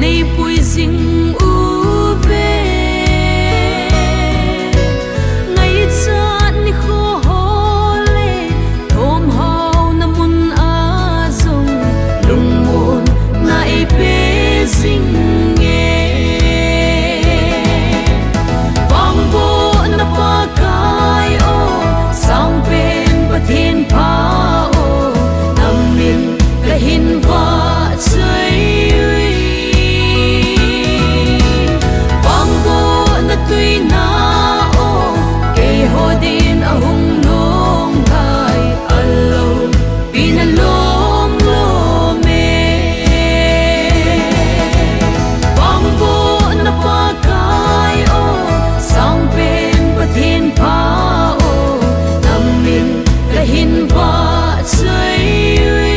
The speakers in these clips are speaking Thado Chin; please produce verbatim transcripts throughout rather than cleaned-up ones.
neipui jing uve. Ngaichat nikho ho le thomhaona mun a jong lungmonna eipe jing e. Vangbohna Pakai o, sangpen Pathen pha o, namin kahin vahchoi uve. Vangbohna tuina o, keiho din ahung nonglai, aloupina lomlom e. Vangbohna Pakai o, sangpen Pathen pha o, namin kahin vahchoi uve.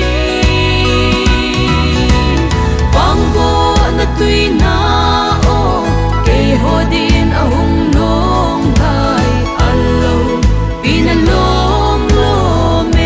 Vangbohna tuina o, keiho din ahung nonglai, aloupina lomlom e.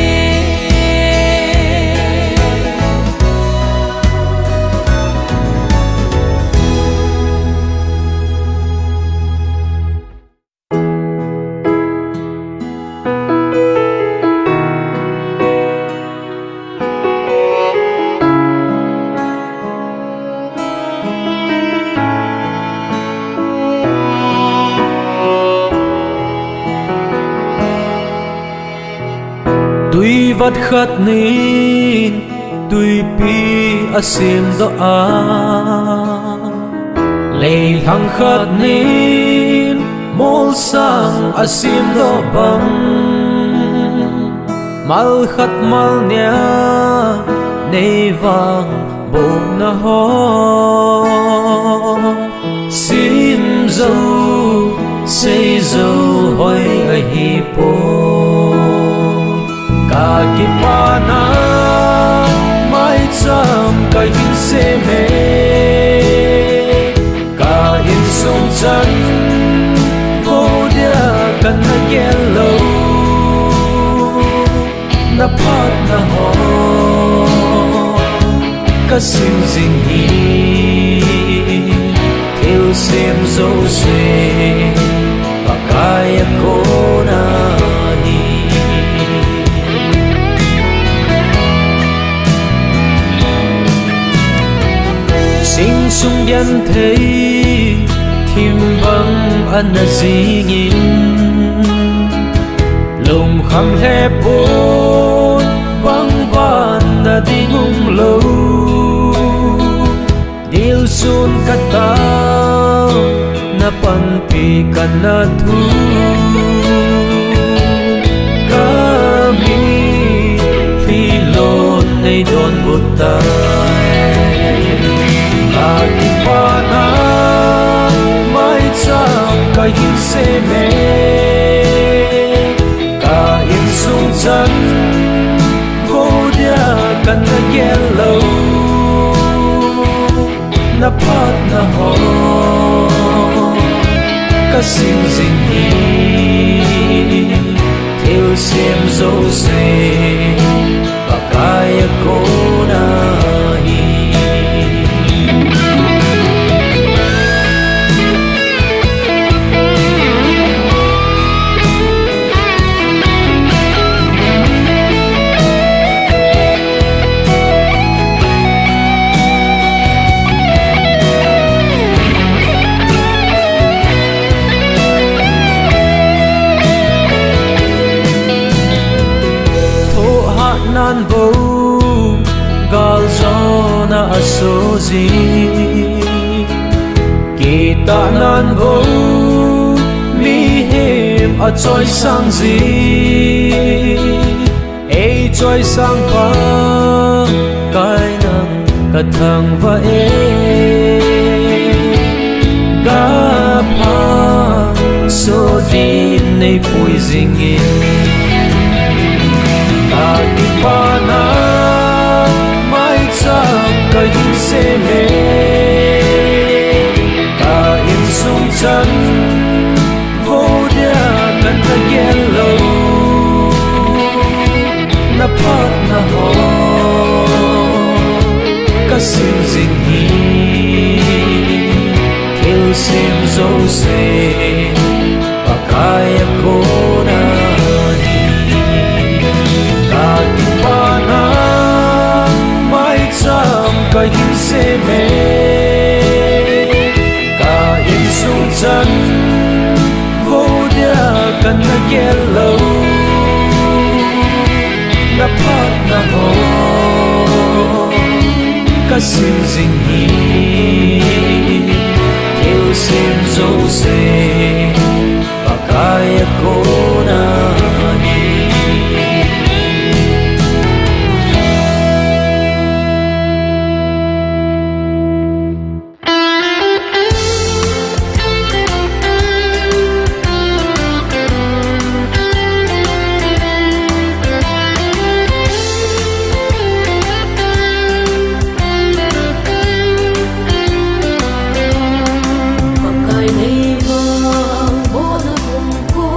Tui vat khat nin tuipi asemdoh a, leilhang khat nin molsang asemdoh bang, mal khat mal nia nei vangbohna ho sim jou, sei jou hoi ahipoi. Ka kipana maicham kahin sem e, ka insung chan vo dia kana gel lou. Na phatna ho ka sim jing hi, thilsem jouse Pakai a kona hi. Sing sung genthei thim bang ana jingin, lungkham lheh pon pangbanna ding umlou. Dilsun katao, na panpi kana thu, ka mitlhi lon nei donbut tai. Ka kipana maicham kahin sem e, ka insung chan vo dia kana gel lou. Na phatna ho ka sim jing hi, thilsem jouse Pakai a kona hi. Thohhatnan bou galjona aso jing, kitahnan bou mihem achoisang jing. Ei choisang Pakai nang ka thangvah e, ka phatsoh din nei pui jingin, ka kipana maicham kahin sem e, ka insung chan vo dia kana gel lou. Na phatna ho ka sim jing hi, Sem jouse Pakai a kona hi. Ka kipana maicham ka hin sem e. Ka insung chan vo dia ka na gel lou. Na phatna ho ka sim jing hi. Thilsem jouse Pakai a kona hi. Pakai nei vang bona hung ko,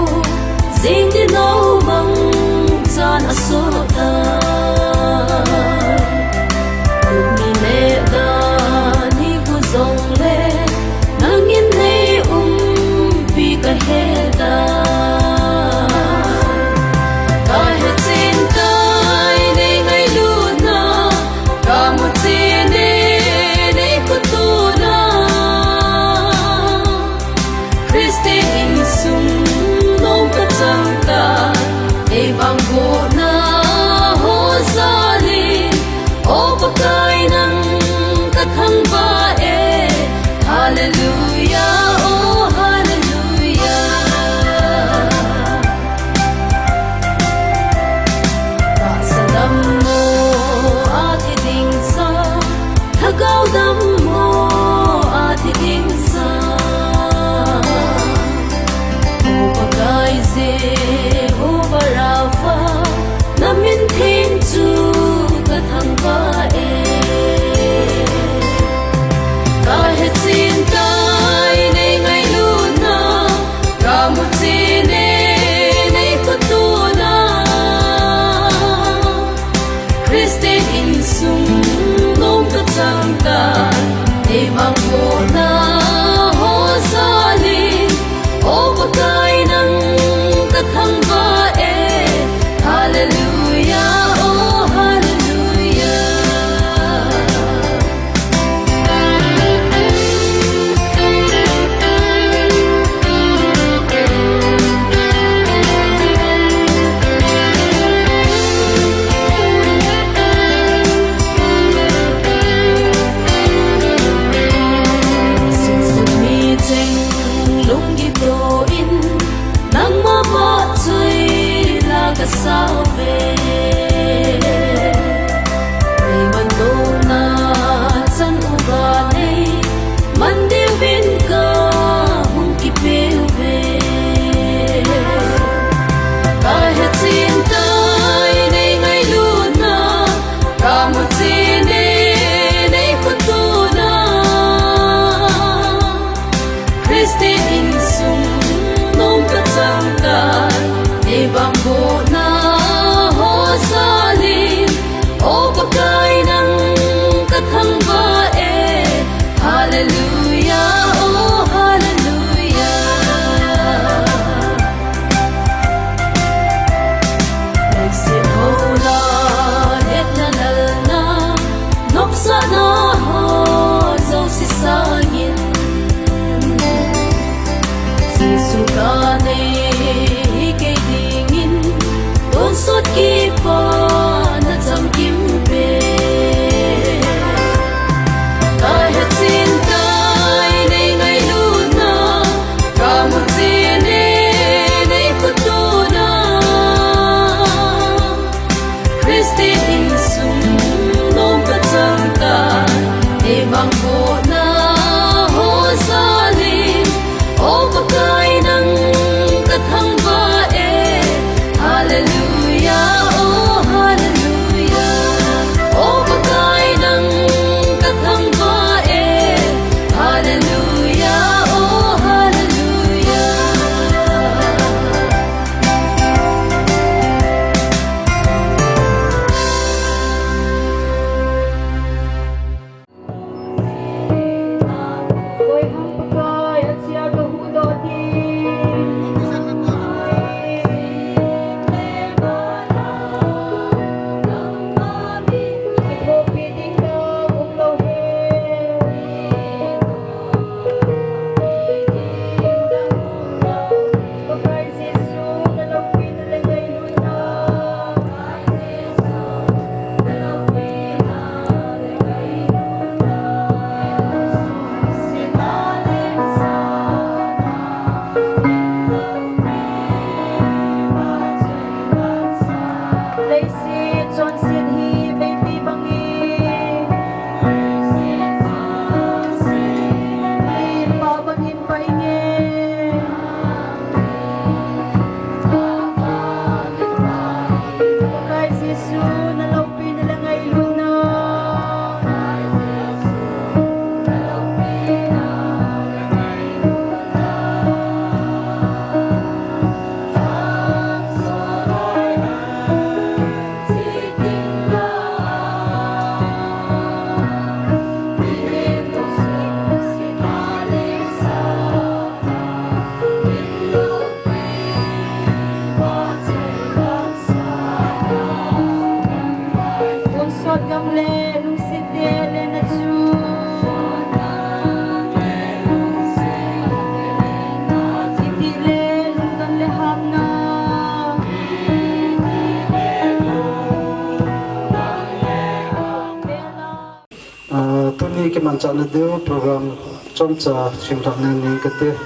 Chana deu program chomcha simlhah ning kate.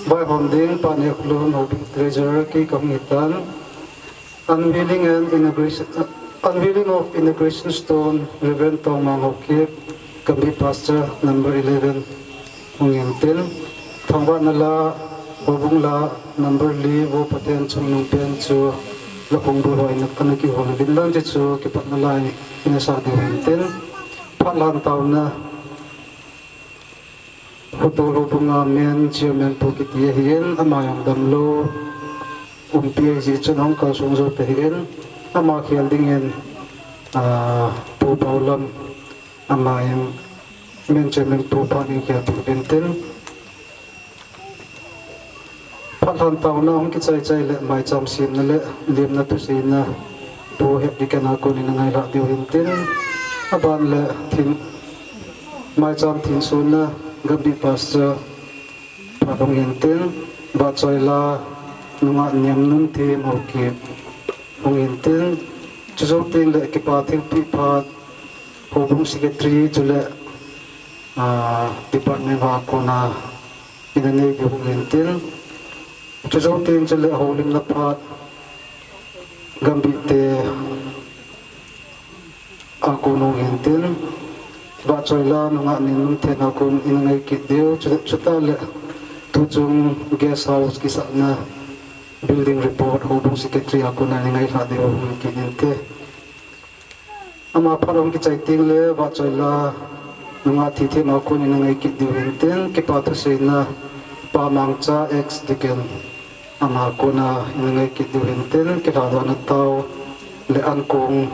Vaihom ding Pa Neokhollun Houbung Treasurer kei kahung hitan. Unveiling and inauguration, uh, unveiling of inauguration stone, Reverend Tongmang Haokip, Gambih Pastor number eleven. Hung intin, thangvahna la, houbung la, number li, Vo Pathen chungnung pen chu, la khongbul ho in ana kihol uvin lang, chuchu kipatna la in, ina sa diu hintin, phat lhan taona, Hutol houbung a main chairman pu kiti ahin, ama jong damlou, umpi ahi jeh chun ahung kalsong jou tahih in, ama khel dingin, ah, Pu Baolam, ama in, main chairman pu phat in khel peh uvin tin. Phat lhan taona hung kichai chai le maicham semna le lemna thuseina Pu Head Deacon a kon in ana ngailhah diu hintin. Aban le thin, maicham thin sona Gambih Pastor phat hung hintin. Vahchoi la nungah Niamnunthem Haokip hung hintin. Chujou teng le kipa thilpeh phat Houbung Secretary chule, ah, department ho a kona ina nei diu hung hintin. Chujou teng chule houlimna phat Gambih te a kon hung hintin. Vahchoi la nungah Niamnunthem a kon ina ngai kit diu. Chu, chutah le tuchung guest house kisahna building report Houbung Secretary a kona ina ngailhah diu hung kit inte. Ama phat hung kichai teng le vahchoi la nungah Thithem a kon ina ngai kit diu hintin, kipa thuseina Pa Mangcha ex deacon ama kona ina ngai kit diu hintin, kilhadohna tao le ankong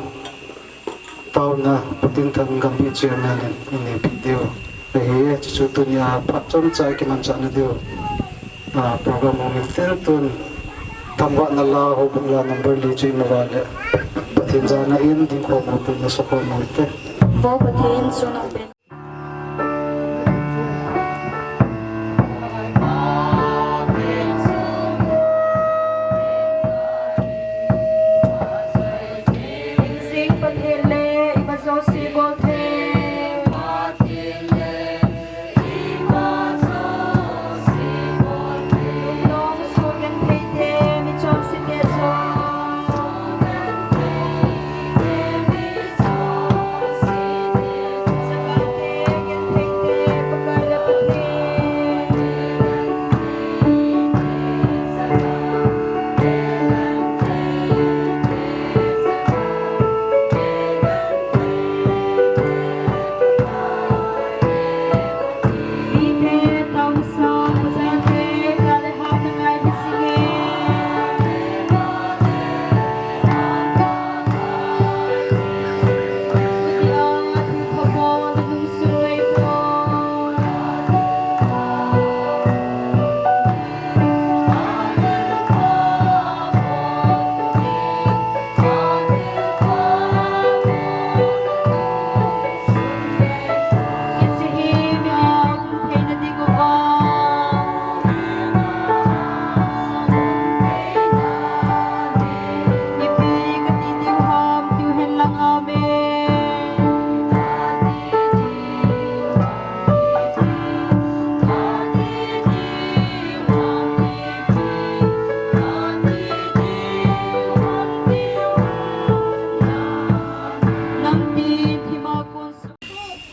taona Pu Tinthang Gambih chairman in ina neipeh diu ahi. Chuchu tunia phat chomcha kimanchahna diu, ah, program hung hintin, tun thangvahna la houbung la number li chu imu uva le Pathen jana in dingkhom u tin, nasakhom u hite. Vo Pathen chungnung pen.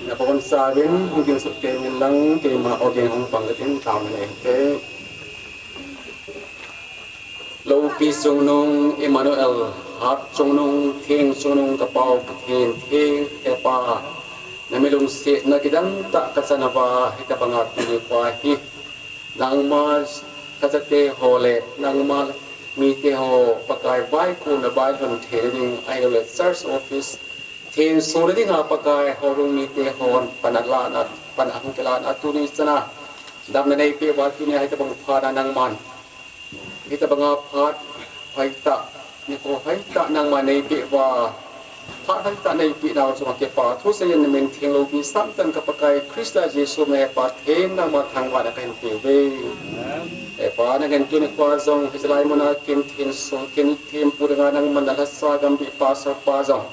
Nabonchauvin hung ding sah teng in lang, keima ogin hung pang katin, taona nei hite. Loupi chungnung Emmanuel, hat chungnung, theng chungnung ka Pau Pathen theng, he Pa, na milungsetna kidang tah ka chan uva, hitabanga tuni pa hi nangma ka chate ho le nangma mite ho Pakai vaikona vailhun theina ding, ahilouleh church office, theng sona dinga Pakai, houbung mite hon pan alan a, pan ahung kilan a, tuni chana damna neipeh uva, tuni a hitabang phat a nangman hitabanga phat hoitah, nikho hoitah nangman neipeh uva, phat hoitah neipeh nau chunga kipa thusei in, na min theng loupi samtan ka Pakai Christa Jesu min a Pa theng nangma thangvahna kahin peuve. He Pa, nangin tuni khoa jong hiche lai muna kin theng so, kin thempu dinga nangman na lhasa Gambih Pastor pa jong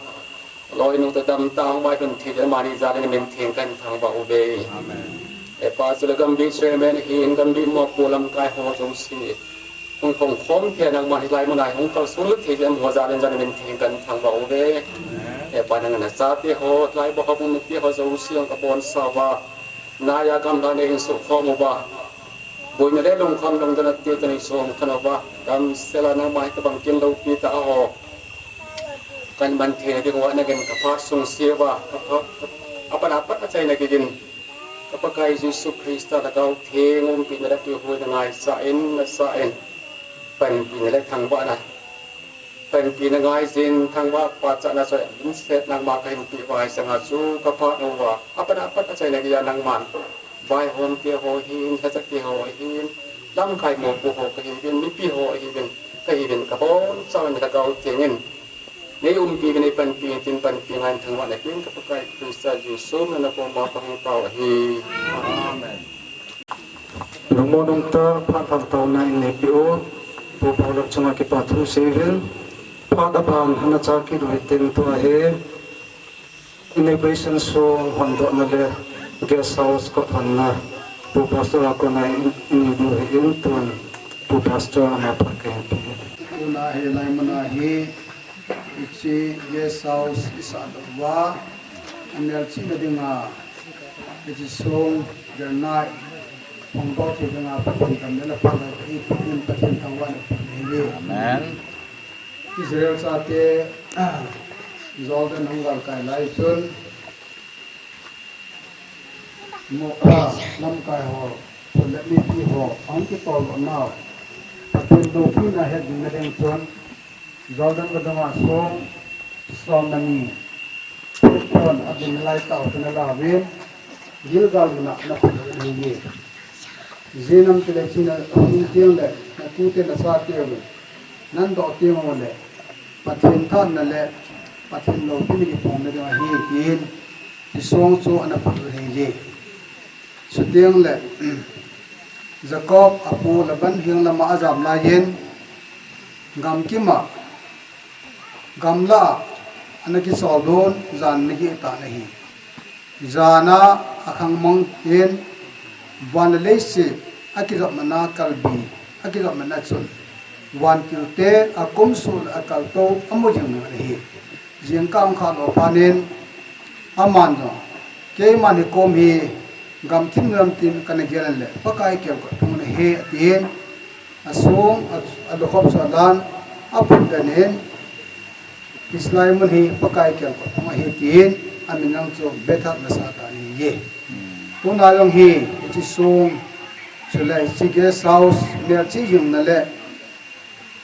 Loi nung ta dam ta hung mai kan thi de mani jal in min theng kan thangvah uve. Amen. E pa chule Gambih chairman hin Gambih mopo lamkai ho jouse. Hung khom khom thei nangman hilai mun a hung kalson lut thei jeh a mo jal in jal in min theng kan thangvah uve. Amen. E pa nang na chate ho, lai bo ho, bung mite ho jouse hung kabonsa uva. Nai a gamla nei in sukhom uva. Boina le lungkham lungdon a ti tuni sung khan uva. Damsel a nangma hi tabang kin loupi tah a ho. Kan man thei ding uva na gen ka phat sung sia uva. Ka phat, a pan a pat a chaina gei in. Ka Pakai Jesu Christa Lhagao Theng umpina le puihuina ngaisah in, nasah in. Panpina le thangvahna. Panpina ngaijin thangvah pachatna choi a min set nangma kahin peh uva, hisanga chu ka phat uva. A pan a pat a chaina gei a nangman vaihom te ho hin, lhacha te ho hin, lamkai mopo ho kahiuvin, mipi ho ahiuvin, kahiuvin, kabonchauvin Lhagao Theng in nei umpi uvin, nei panpi uvin tin panpi ngai in thangvahna pen ka Pakai Christa Jesu min a na koma ka hung tao ahi. Amen. Lungmon umtah phat lhang taona in neipeh u. Pu Paulap chunga kipa thu seiyuvin. Phat aban hana cha kit u hitin tua hi inauguration song hondohna le guest house kot honna Pu Pastor a kona in, in diu ahin tun Pu Pastor ama phat kahin pe. Tuna hilai muna hi hiche guest house isahdoh uva, amelchihna dinga hiche song granite hongdoh thei dinga Pathen damna le phatna eipeh in Pathen thangvahna peh uve. Amen. Israel chate Jordan hung galkai lai chun Moab lamkai ho, chule mipi ho ahung kitoldoh nau, Pathen loupina het ding nading chun Jordan vadung a song somleni, Hebron a ding lai tah u chu ana lauvin, Gilgal mun a ana phut u ahiye. Ijeh inem itile hiche na hung teng le, na tute nacha teu le, nahin doh teng ule, Pathen thahatna le Pathen loupina kiphongna ding ahi, tin hiche song chu ana phut u ahiye. Chuteng le, Jacob apu Laban heng lama ajam laiyin, gamkim a, gamla a, ana kicholdo un, jan ana geh tan ahi. Jan a akhangmang in, van le leiset akijopmatna kalbi, akijopmatna chun, vantil te akumsuh le akaltou amu jing ding ahi. Jingkah ahung kha lou phat in, aman jong, keiman hikom hi gamthip nom tin kana gel le, Pakai kelkot phung ahi, atin, asong, a, alukhop chu alan, aphut den in, hiche lai mun hi Pakai kelkot phung ahi, tin, amin jong chu Bethel ana sah tan ahiye. Tuna jong hi, hiche song, chule hiche guest house, melchih jingna le,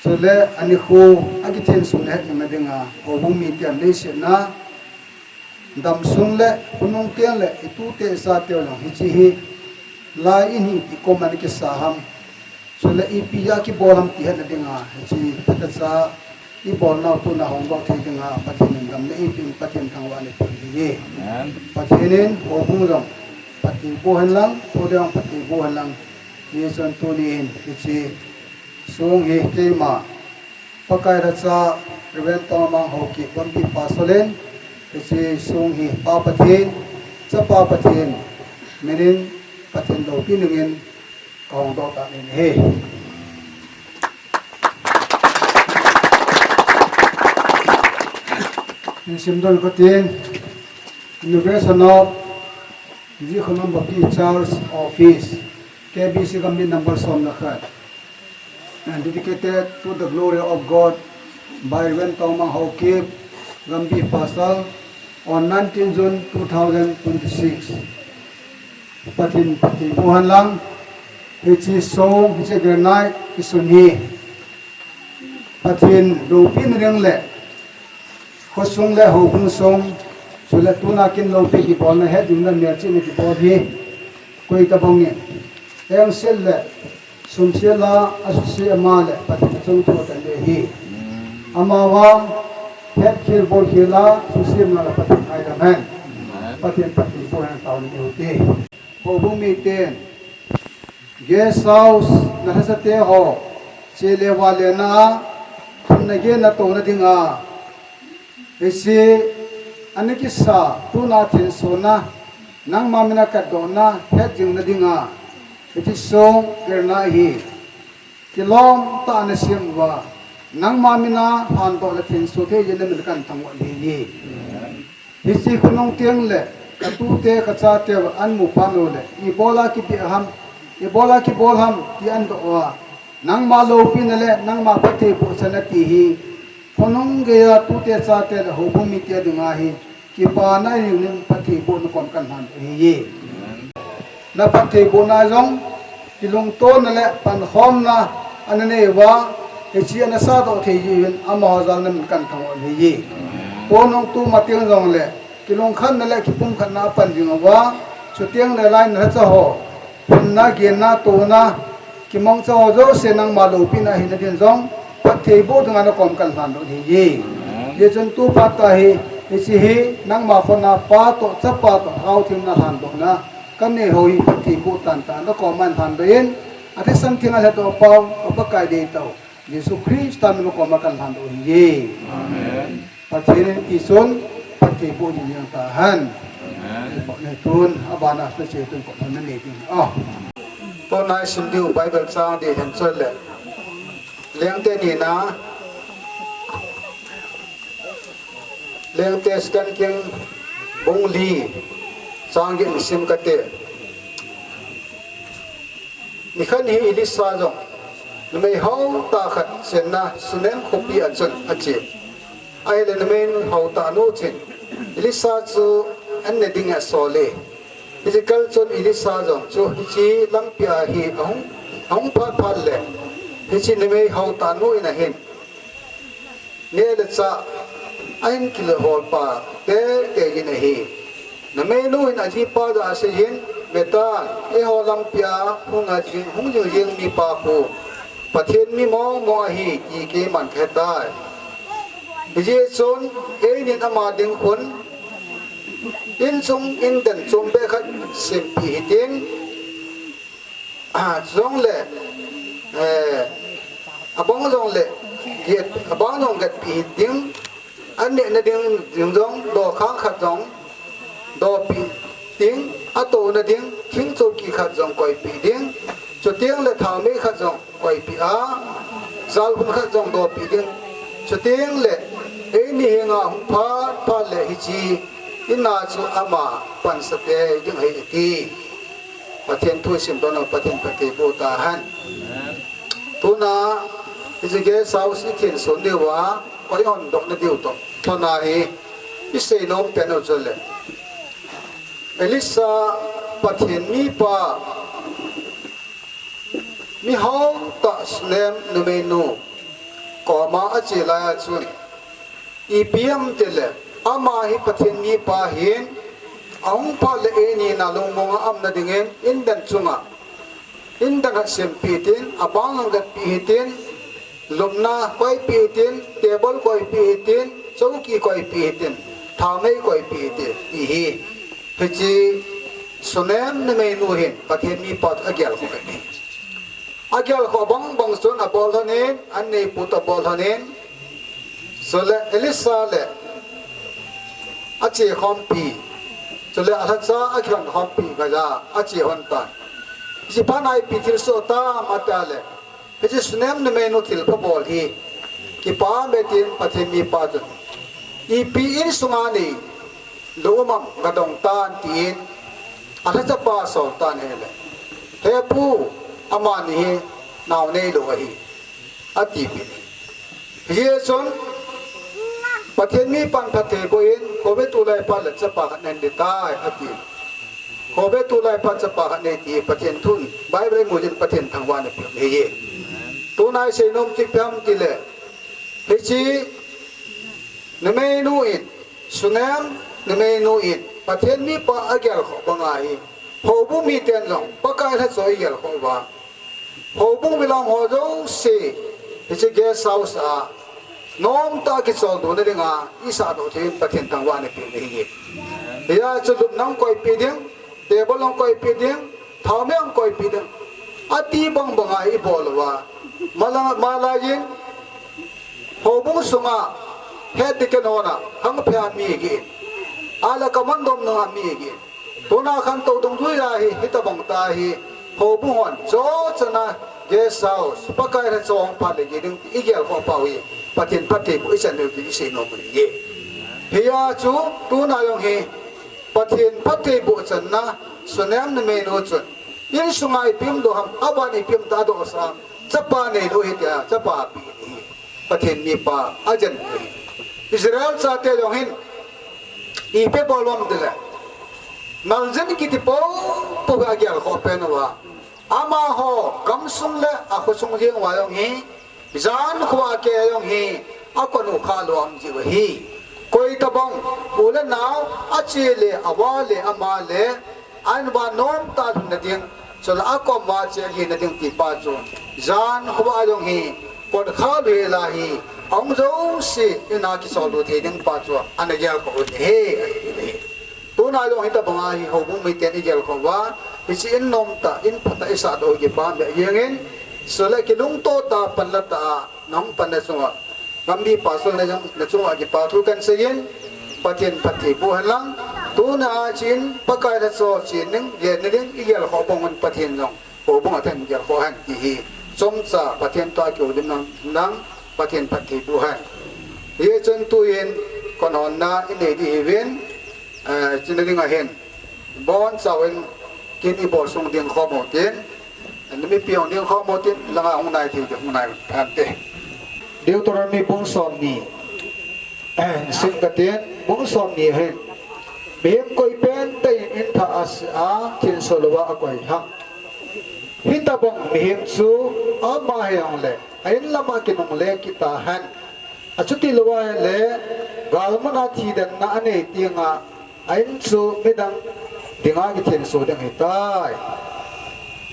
chule anikho, akithensona het jingna dinga, houbung miten leiset a, damsung le, khonung ten le, itute isate jong, hiche hi, lai in hi, iti koma ana kisa ham, chule ipi a kibol ham ti hetna dinga, hiche, phatecha, ibolnau tuna hongdoh thei dinga, Pathen in damna eipeh in, Pathen thangvahna eipeh u ahiye. Amen. Pathen in, houbung jong, phatthei boh hen lang, thu dang phatthei boh hen lang, hichun tuni in, hiche, song hi keima, Pakai lhacha, Reverend Tongmang Haokip, Gambih Pastor in, hiche song hi Pa Pathen, Chapa Pathen, min in Pathen loupina dingin, kahongdoh tan ahi. Min simdoh katin, inauguration of Jikhonom Baptist Church Office, K B C Gambih number som le khat. And dedicated to the glory of God by Reverend Tongmang Haokip, Gambih Pastor, on nineteen June two thousand twenty-six. Pathen phatthei boh hen lang, hiche song, hiche granite kisun hi Pathen loupina ding le, khosung le houbung sung, chule tuna kin loupi kibolna het ding le melchihna kibol hi, koi tabang in, engse le, sumse la, asuse ama le, Pathen achung thu atan ding ahi. Amavang, hetkhel bolkhel a, suse ama le Pathen ngaidam hen. Pathen phatthei boh hen, taona nei u hite. Houbung miten, guest house, na lhasate ho, che le vale na, thumna gei natouna dinga, hiche Ana kisa tuna thensona, nangma mina katdohna hetjing nadinga, hiche song erna hi kilom tah ana sem uva, nangma mina lhandoh le thenso thei jeh in namin kahin thangvah in ahi. Hiche khonung teng le katute kachate uva ana mu phat uleh, ibola kibeh ham, ibola kibol ham ti ana doh uva, nangma loupina le nangma phattheibohna ti hi khonung geiya tute chate le houbung mite dinga hi kipana ahiuvin phattheibohna kom kahin lhandoh ahi. Na phattheibohna jong kilungtona le pankhomna ana nei uva, hiche ana sahdoh thei jeh uvin amaho jal namin kahin thangvah in ahi. Pon hung tu mateng jongle kilungkhatna le kipumkhatna apan jing uva, chuteng le lai nalhacha ho, phunna, genna, touna, kimangcha ho jouse nangma loupina hina din jong phattheiboh dinga nakom kahin lhandoh in ahi. Hijeh chun tu phat a hi, hiche hi nangma khut a Pa toh Chapa toh Lhagao Theng in lhandohna kanei ho hi phattheiboh tah in nakom a kahin lhandoh in, athisan theng a lhatdoh pau, ka Pakai deitah u Jesu Christa min a nakom a kahin lhandoh in ahi. Pathen in tichun phattheiboh jing jeng tahen. Tun abana special tun kop hon nanei ding. Ah. Tuna isim diu Bible chang ding ahin, chule Lengte nina, Lengte Second King bung li chang get isim kate. Nikhat hi Elisha jong numei hao tah khat chenna Shunem khopi a chun ache. Ahile numei hao tah nu chun Elisha chu an ne ding asol e. Hiche kal chun Elisha jong chu hiche lampi a hi ahung, ahung phat phat le hiche numei hao tah nu in ahin neh le chah ahin kihol pah teitei in ahi. Numei nu hin ajipa jah a asei in, "Ve tan, eiho lampi a hung a jing, hung jing jing mipa khu Pathen mi mong mong ahi ti keiman kahe tai. Hijeh chun einin ama ding khun inchung inden chom beh khat sempeh hitin, ah, jongle, eh, abang jongle, get, abang jong getpeh hiding, an neh nading, ding jong, dokhang khat jong dohpeh ding, atouna ding thing chouki khat jong koipeh ding, chuteng le thaomei khat jong koipeh a, jalkhun khat jong dohpeh ding, chuteng le eini henga hung phat phat le hiche in a chu ama pansah tei ding ahi," ati. Pathen thu isim doh na, Pathen phatthei boh tahen. Tuna, hiche guest house i thenso diu a, koi hon doh nadiu toh, tuna hi isei nom pen u chule, Elisha Pathen mipa, mihao tah Shunem numeinu koma ache lai a chun, ipi ham itile, ama hi Pathen mipa ahin, ahung phat le eini na lungmong a umna dingin, inden chunga, inden khat sempeh hitin, abang jong getpeh hitin, lupna koipeh hitin, table koipeh hitin, chouki koipeh hitin, thaomei koipeh hitin, ti hi. Hiche Shunem numeinu hin Pathen mipa chu agelkhoh ahi. Agelkhoh bang bang chun abol lhonin, an neipu toh abol lhonin, chule Elisha le ache khompi, chule alhacha akilhon khompi geiya ache lhon tan. Hiche phat a ipi thilsoh tam ati le, hiche Shunem numeinu thilpha bol hi kipah e tin Pathen mipa chun, ipi insunga neilou um am kadong tan tin, alhachapa asol tan ahile, "He pu, amani hi nao neilou ahi," atipeh in. Hijeh chun Pathen mipan phatthei boh in, "Kho ve tulai phat le chapa khat nahin nei tai," ati. "Kho ve tulai phat chapa khat nei ti," Pathen thun, Bible imu jin Pathen thangvahna apeh ahi. Tuna isei nom chu ipi ham itile, hiche numeinu in, Shunem numeinu in Pathen mipa agelkhoh banga hi, houbung miten jong Pakai lhacha igelkhoh uva, houbung milam ho jouse hiche guest house a nomtah a kicholdo na dinga isahdoh thei in Pathen thangvahna apeh ahi. Hia chu lupna hung koipeh ding, table hung koipeh ding, thaomei hung koipeh ding, ati bang banga ibol uva, mala, malai in houbung sunga het ding kei nona hung pha mi gin, Ala kaman dom nung a mi agi. Tuna khantou dungjuia hi, hitabang ta hi, houbung hon, jo chana, guest house, Pakai lhacha hung phat le gei ding, i gelkhoh pau hi, Pathen phattheiboh i chan diu ti i seinom u ahi. Hia chu, tuna jong hi, Pathen phattheiboh channa, sunem numei nu chun, insunga ipi umdoh ham, aban ipi umtah adohsa, chapa neilou hitia, chapa ape ahi. Pathen mipa ajen ahi. Israel chate jong hin, ipi bol u ham tile, naljen kiti poupou hi agelkhoh pen uva, amaho gamsung le akhosung jeng uva jong hi, jan khoa kei jong hi, akon u khalou aum jiu ahi. Koitabang, u le nao, ache le, ava le, ama le, ahin vah nomtah lhunna ding, chule akom uva che lhinna ding ti pa chu, jan khoa jong hi, kot khalou hel a hi, ahung jouse, ina kicholdo thei ding pa chu, ana gelkhoh u ahi, ati ahi. Tuna jong hitabanga hi houbung miten i gelkhoh uva, hiche in nomtah, in phatah i sahdoh u kipah meh jengin, chule kilungto tah, panla tah a, nahung panna chunga, Gambih Pastor na jong, na chunga kipa thu kahin seiyin, Pathen phattheiboh hen lang, tuna a chun Pakai lhacha chen ding, genna ding, i gelkhoh bang un Pathen jong, houbung a thangvah gelkhoh hen ti hi, chomcha Pathen toh kiu ding nang, nang, Pathen phattheiboh hen. Hichun tuin, kon honna, i nei ding hiuvin, Eh, chuna dinga hin, bonchauvin, kin i bolsung ding khom u tin, mipi hung ding khom u tin, langa hung nai thei ding, hung nai thante. Deuteronomy bung somni, sim katin, bung somni hin, mihem koi pentah in in thah a sah a, thinso louva akoi ham. Hitabang mihem chu, ama hijongle, a in lama kinungle kit tahen. Achuti louva ahile, galmuna thidanna anei tenga, a in chu midang dinga kithinso ding ahitai.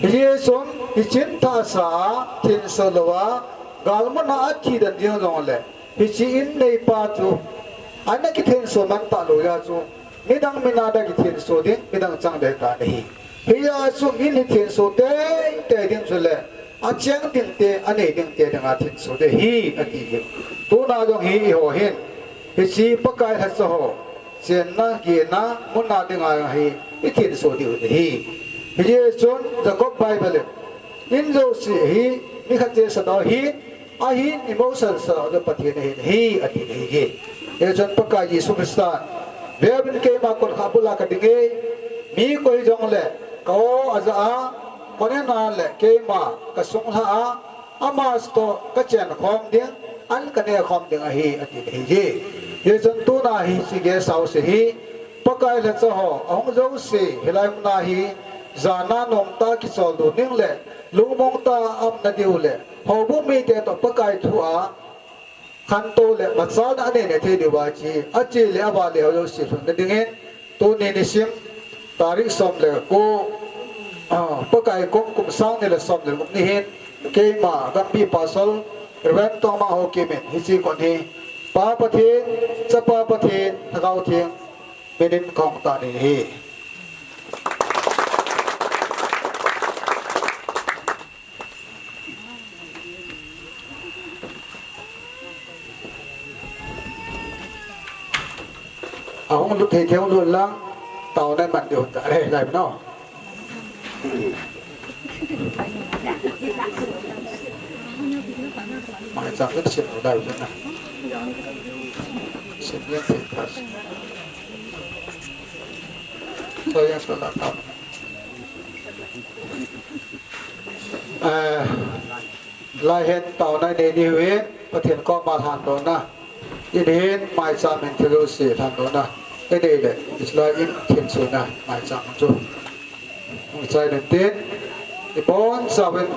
Hichun, hiche in thah a sah a, thinso louva, galmuna a thidan ding jongle, hiche in neipa chu, ana kithinso man talou jeh a chu, midang mina a kithinso ding, midang chang ding ahitan ahi. Hijeh a chu in hi thinso teitei ding chule, acheng dingte, anei dingte dinga thinso ding ahi, ati hi. Tuna jong hi eiho hin, hiche Pakai lhacha ho, chenna, gena, munna dinga jong hi, i thinso diu ahi. Hichun, Jacob Bible in, in jouse hi, mi khat cheh sadoh hi, ahin emotion sa le Pathen ahin ahi, ati ahi. Hichun Pakai Jesu Christa, veuvin keima kotkha bula kading e, mi koi jongle, ka o aja a, kon en a le keima kasung lha a, ama toh kachen khom ding, an kaneh khom ding ahi, ati ahi. Hichun tuna hiche guest house hi, Pakai lhacha ho, ahung jouse, hilai muna hi, jana nomtah a kicholdo ding le, lungmong tah a umna diu le, houbung mite toh Pakai thu a, khantou le machalna anei thei diuva chu, ache le avah le ho jouse lhunna dingin, tuni nisim, tarik som le ko, ah, Pakai kum, kum sang ni le som le gup ni hin, keima, Gambih Pastor, Reverend Tongmang Haokip in, hiche kon hi, Pa Pathen, Chapa Pathen, Lhagao Theng, minin kahung tah nin ahi. Ahung lut thei thei hung lut lang, taona man diu ta, eh, lai no. Mai chang lut sin lo lai na. Sin lut thei thei. So yang so la ta. Eh, lai hin taona nei diu hin, Pathen koma lhandohna. Ihin maicham in thil jouse lhandohna. Inei le, hiche lai in thinsoina maicham chu. Hung chai nin tin, ibonchauvin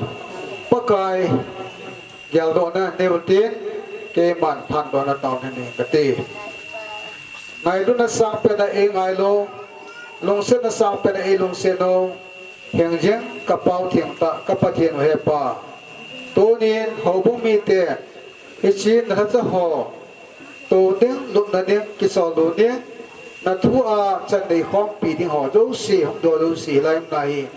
Pakai geldohna neiu tin, keiman lhandohna taona nei kati. Ngailutna sangpen a eingailou, lungsetna sangpen a eilungset u, hingjing ka Pau thengtah, ka Pathen u he Pa. Tunin houbung mite, hiche na lhacha ho, tou ding, lupna ding, kicholdo ding, na thu a chan nei khompi ding ho jouse, hung doh jouse, hilai muna hi.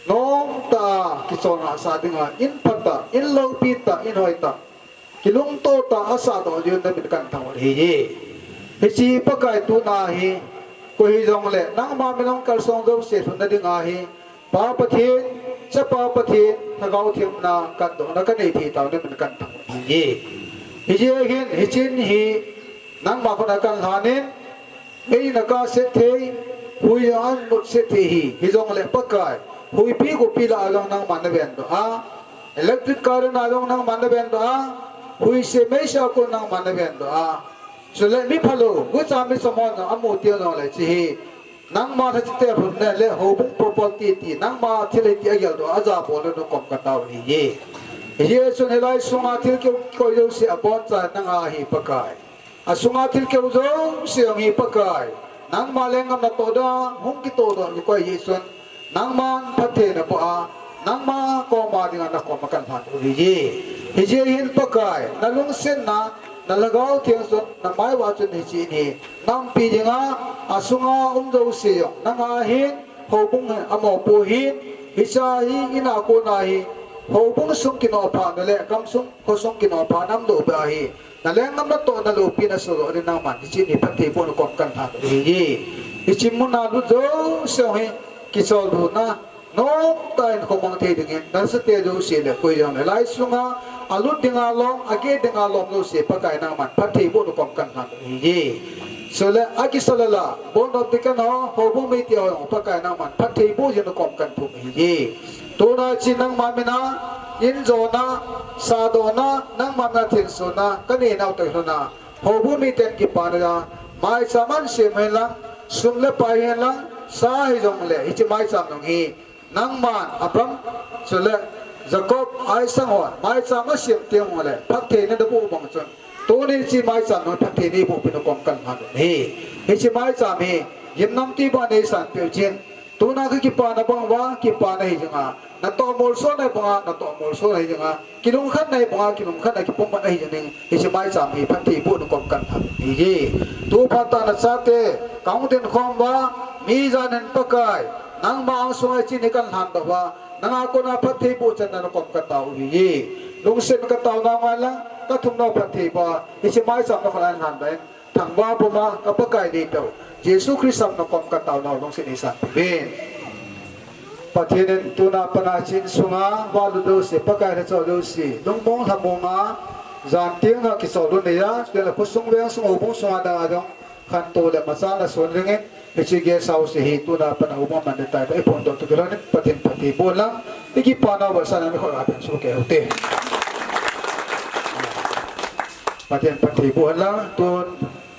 Nomtah a kicholna sa dinga, in phatah, in loupi tah, in hoitah. Kilungto tah a sahdoh diu namin kahin thangvah ahi. Hiche Pakai tuna hi, koi hijongle, nangma min hung kalsong jouse lhunna dinga hi, Pa Pathen, Chapa Pathen, Lhagao Theng mina kandohna kanei thei taona min kanthangvah ahi. Hijeh hin, hiche in hi, nangma khut a kanlhan in, mei in akah set thei, hui jong ahin mut set thei hi, hijongle Pakai, huipi gopi lah a jong nangman navendoh a, electric current a jong nangman navendoh a, huise meise a kon nangman navendoh a, chule mi phalou, gucha mi chom hon jong amu teng jongle hiche hi, nangma lhacha te lhunna le houbung property ti, nangma thil ahi ti ageldoh a, ajabol un nakom katao ahi. Hijeh chun hilai sunga thilkeu kikoi jouse abonchan nanga ahi Pakai. Asunga thilkeu jouse jong hi Pakai, nangma lenggam natoh dinga hung kitohdoh kikoi jeh chun, nangman phatthei naboh a, nangma koma dinga nakom a kanlhan u ahi. Hijeh hin Pakai, nalungsetna, naLhagao Theng chun, namai uva chun hiche in hi, naumpi dinga, asunga um jouse jong, nanga hin, houbung hi amopo hin, hiche hi, in a kona hi, houbung sung kinoh phatna le, gamsung, khosung kinoh phatna umlou beh ahi. Nalenggam natohna loupina sohdoh dingin nangman hiche in hi phatthei boh nakom kanlhan u ahi. Hiche muna lut jouse jong hi kicholna nomtah in khoh mang thei dingin, nalhachate jouse le koi jongle lai sunga alut dinga lom, ageh dinga lom jouse Pakai nangman phatthei boh nakom kanlhan u ahi. Chule akisah lala, Board of Deacon ho, houbung mite ho jong Pakai nangman phatthei boh jing nakom kanthum u ahi. Tuna hiche nangma mina, in jona, sahdohna, nangma mina thensona, kanei nau toh kilhona, houbung miten kipana, maicham ahin sem hen lang, sum le pai hen lang, sa hijongle, hiche maicham jong hi, nangman, Abraham, chule, Jacob, Isaac hon, maicham asem teng jongle, phatthei neiboh bang chun, tunin hiche maicham jong phatthei neiboh peh nakom kanlhan u ahi. Hiche maicham hi, gimnamtwi banga neisanpeh uvin, tuna kakipana bang uva, kipana hijinga, natoh molsona banga, natoh molsona hijinga, kilungkhatna banga, kilungkhatna kipumkhatna hijing ding, hiche maicham hi phatthei boh nakom kanlhan u ahi. Tuphat tah nachate, kahung dinkhom uva, mi jan hin Pakai, nangma angsunga hiche in hi kanlhandoh uva, nanga kona phatthei boh channa nakom katao u ahi. Lungset in katao nau ngai lang, kathum nau phatthei boh a, hiche maicham nakhut a nalhan ding in, thangvah puma ka Pakai neipeu Jesu Christa min a kom katao nau lungset in neisanpeh uvin. Pathen in tuna pat a hiche in sunga valut jouse, Pakai lhacha jouse, lungmong lhamonga, jan teng a kichol u neiya, chule khosung vengsung houbung sunga dinga jong khantou le machal nason dingin, hiche guest house hi tuna pat a houbung aman ding tahtah iphondoh toh kilhonin Pathen phatthei boh hen lang, ikipa nau vetsahna nikho a peng soh kei u hite. Pathen phatthei boh hen lang, tun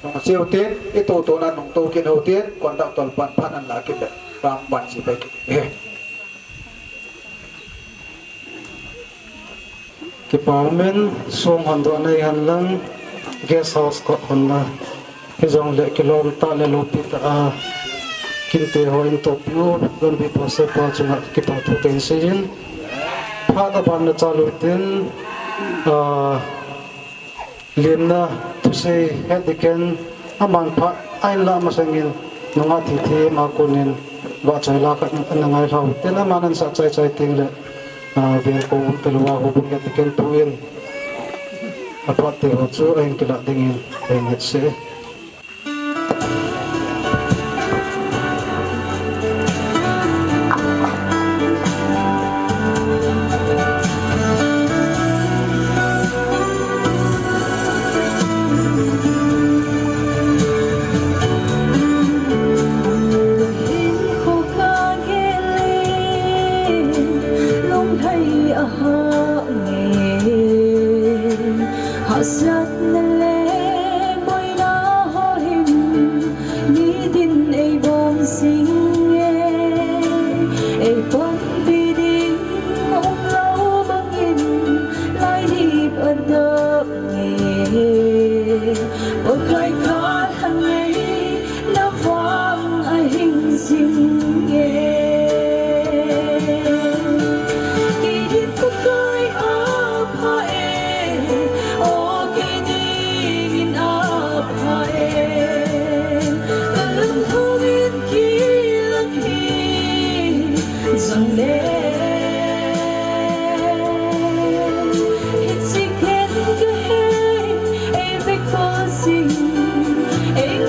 nung cheu tin, itoutona nung tou kit u hitin, conductor pan phat ahin la kit le, ram ban chi pai kit. Kipa umin, song hondohna nei hen lang, guest house kot honna, hijongle kilom tah le lopi tah a kinte ho in tohpi u, Donbui pastor pa chunga kipa thu kahin seiyin, phat aban nachal u hitin, ah, Lemna thusei head deacon aman phat ahin lah masangin nunga thithem a konin vahchoi la khat ana ngailha u hitin, aman ahin sah chaichai teng le, ah, velkou umta louva houbung head deacon pu in aphat te ho chu ahin kilah dingin kahin ngetse. Hahsatna le boina ho hin, nidin eibong jing e, eipanpi ding umlou bangin, lainat adang e, Pakai kalhang e, navang ahing jing e. Keidin Pakai apha e, o keidin apha e. Kalunghangin kilang hi jong le. Hiche khen kahe, ei vek pa jing, ei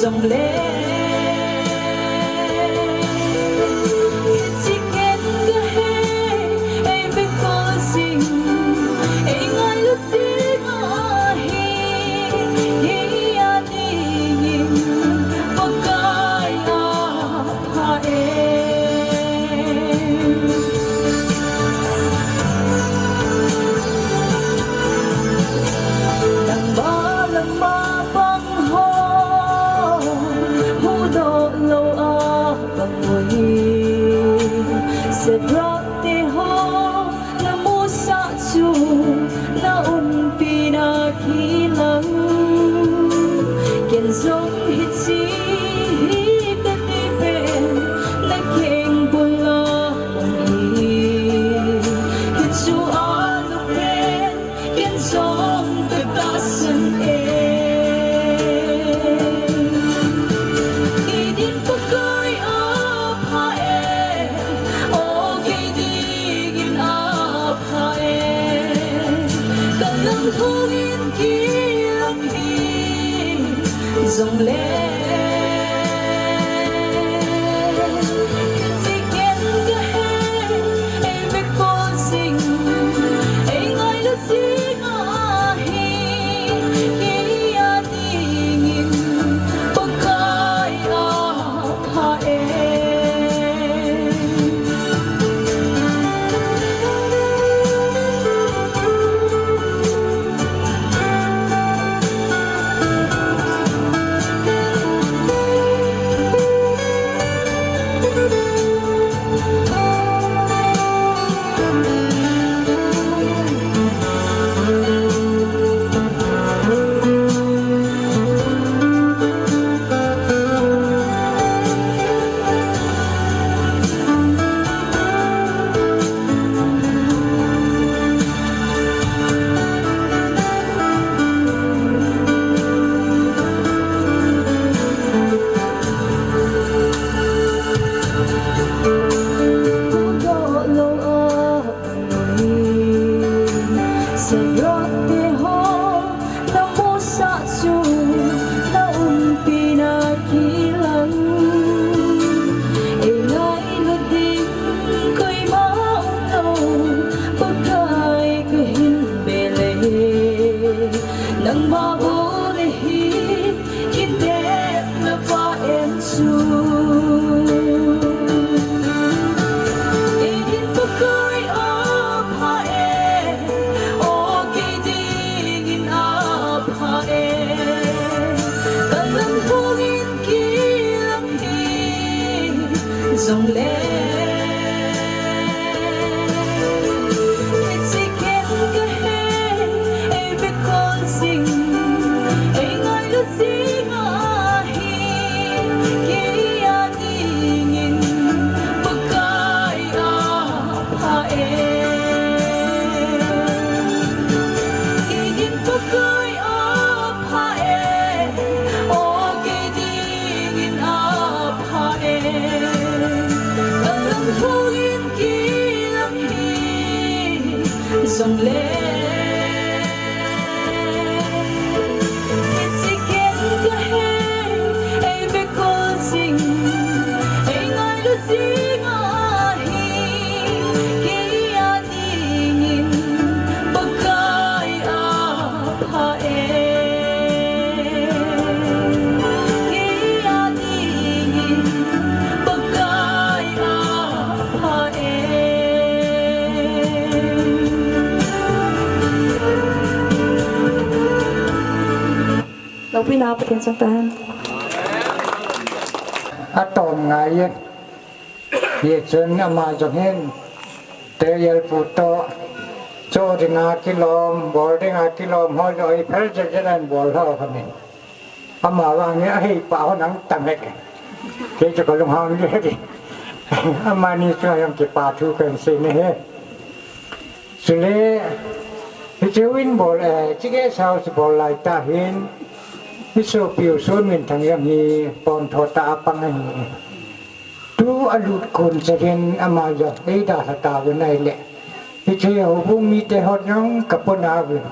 Jongle, hiche ken kahe, ei vekol jing, ei ngailut jing ahi, kei a dingin Pakai a pha e. Nangma lama pang ho, huhdoh lou a pang ui. Shadrach te ho, na musah chu na umpi na kilang. Ken jong hiche hi kati pen, na keng bula um hi. Hichu alu pen, ken jong ka tahsan e. Kei din Pakai a pha e, o kei dingin a pha e. Ka lunglhung in kilang hi jongle, hiche ken kahe, ei vekol jing, ei ngailut jing ahi, kei a dingin Pakai a pha e. Shadrach te ho, na musah chu na umpi na kilang. Ei ngailut ding koima umlou, Pakai kahin be le, nangma bou le hi kitepna va en chu. Kei din Pakai a pha e, o kei dingin a pha e. Ka lunglhung in kilang hi jongle, hiche ken kahe, ei vekol jing, ei ngailut jing ahi, kei a dingin Pakai a pha e. Kei din Pakai a pha e, o kei dingin a pha e. Ka lunglhung in kilang hi jongle, hiche ken kahe, ei vekol jing, ei ngailut jing ahi, kei a dingin Pakai a pha e. Kei a dingin Pakai a pha e. Loupina Pathen chang tahen. Atom ngai e. Hichun ama jong hin, te yelpu to, cho dinga kilom, bol dinga kilom, ho jong i phel jel jel an bol ho kha mi. Ama vang hi ahi pa ho nang tam e. Kei chu ka lunghang le di. Amani chu jong kipa thu kan sei ne he. Chule, hiche u in bol, eh, hiche guest house bol lai tah hin, i sopi u Sonminthang jong hi pon tho tah a pang ahi. Tu alut kon chan hin ama jong eidalha tauvin ahile, hiche houbung mite hon jong ka pona uvin.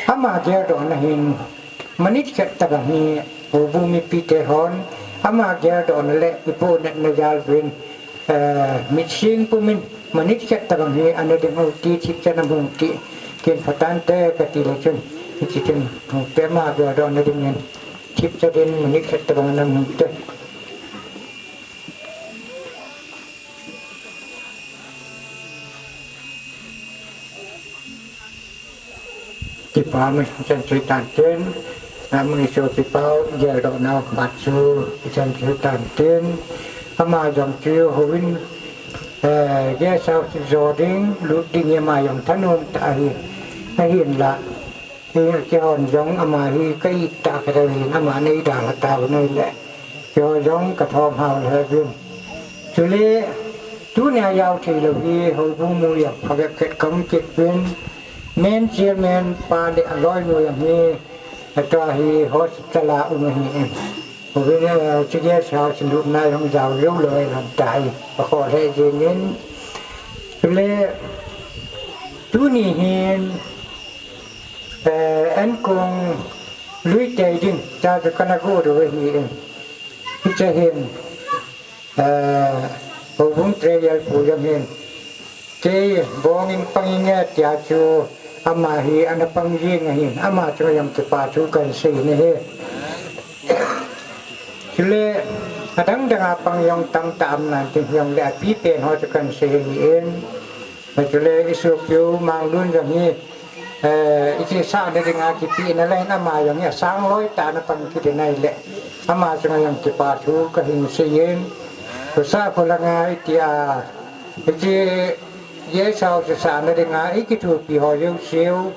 Ama geldohna hin, manit khat tah a hi, Houbung mipite hon, ama geldohna le ipohnatna jal uvin, eh, mitsing pumin, minute khat tabang hi ana ding u ti, thipchan amu ti, kin phatante kati le chun, hiche chun, pe ama geldohna dingin, thipchan in minute khat tabang ana mu te. Kipa min chan chui tan tin, a, mun iso kipau, geldoh nau khat chu chan chui tan tin, ama jong chu houin, eh, guest house jo ding, lut ding ama jong thanom tah ahi, ahinla. Hi, keihon jong ama hi ka it tah khat ahin, ama nei dalha tau nei le. Keiho jong ka thom hao le uvin. Chule, tunia jao thei lou hi, houbung mu jong phabep khat ka um kit uvin. Main chairman pa le aloinu jong hi, atua hi hospital a um ahi. Houin, eh, chi guest house lutna jong jao lou lou ahi lam tai. Akhoh lheh jengin. Chule, tuni hin, Eh, ankong lui tei ding, cha chu kana go doh ahi in. Hiche hin, eh, houbung treasurer pu jong hin. Kei bong in pang inge tia chu ama hi ana pang jing ahin, ama chu jong kipa thu kahin sei in ahi. Chule, adang dang a pang jong tamtah um nan tin jong le apipen ho chu kahin sei ahi in. Chule isopiu Manglun jong hi, eh, iche sahna dinga kipehna le hin ama jong hi asang loi tah ana pang kit in ahile. Ama chunga jong kipa thu kahin sei in. Khosa kholanga itia, iche guest house sahna dinga ikithopi ho jouse u.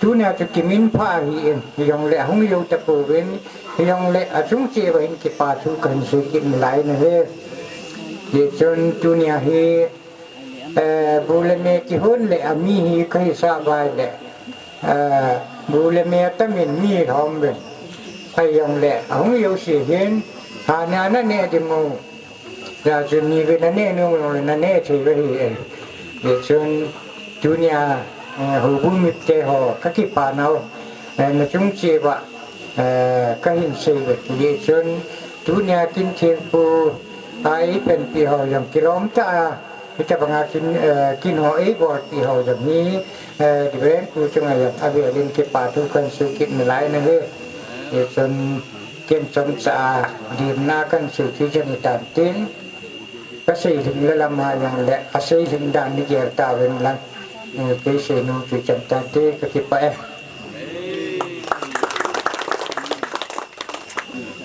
Tunia chu kiminphah ahi in. Hijongle ahung jou tapouvin. Hijongle achung cheh uva hin kipa thu kahin sei kit nalai in ahi. Hichun tunia hi Eh, bu le me kihon le ami hi kahisah uva le, eh, bu le me atamin mi lhom uvin. Ahijongle, ahung jouse hin, hana naneh ding u. Hijeh chun ni uvin naneh nom jongle naneh thei uva ahi e. Hichun, tunia, eh, houbung mite ho, kakipa nau, eh, nachung cheh uva, eh, kahin sei uve. Hichun, tunia kin thilpu, a eipanpi ho jong kilom tah a, Hitabanga kin, eh, kin ho eibolpi ho jong hi, eh, Reverend pu chunga jong avelin kipa thu kahin sei kit nalai in ahi. Hichun kin chomcha a limna kahin sei chu chan hitan tin. Kasei lhing le lam a jongle, asei lhing dan nagel tauvin lang. Eh, kei seinom chu chan tante kakipah e.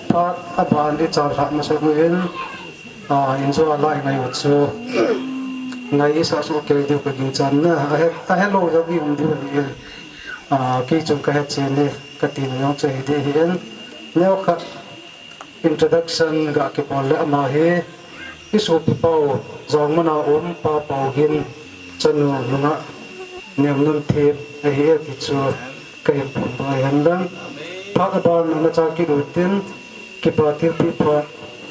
Phat aban ichan lhah masang uvin. Ah, injo a la ingai u chu. Ngai isah soh kei diu kagingchan na. Ahe, ahelou jong i um diu ahi. Ah, kei chun kahe chen e, kati na jong chu hi ding ahi in. Neokhat introduction ga kibol le ama hi. Isopi pau, Jangmon a um, Pa Paugin, chanu nungah, Nemnunthem, ahi e ti chu kahin phondoh ahi henlang. Phat aban ana chang kit utin, Kipa thilpeh phat,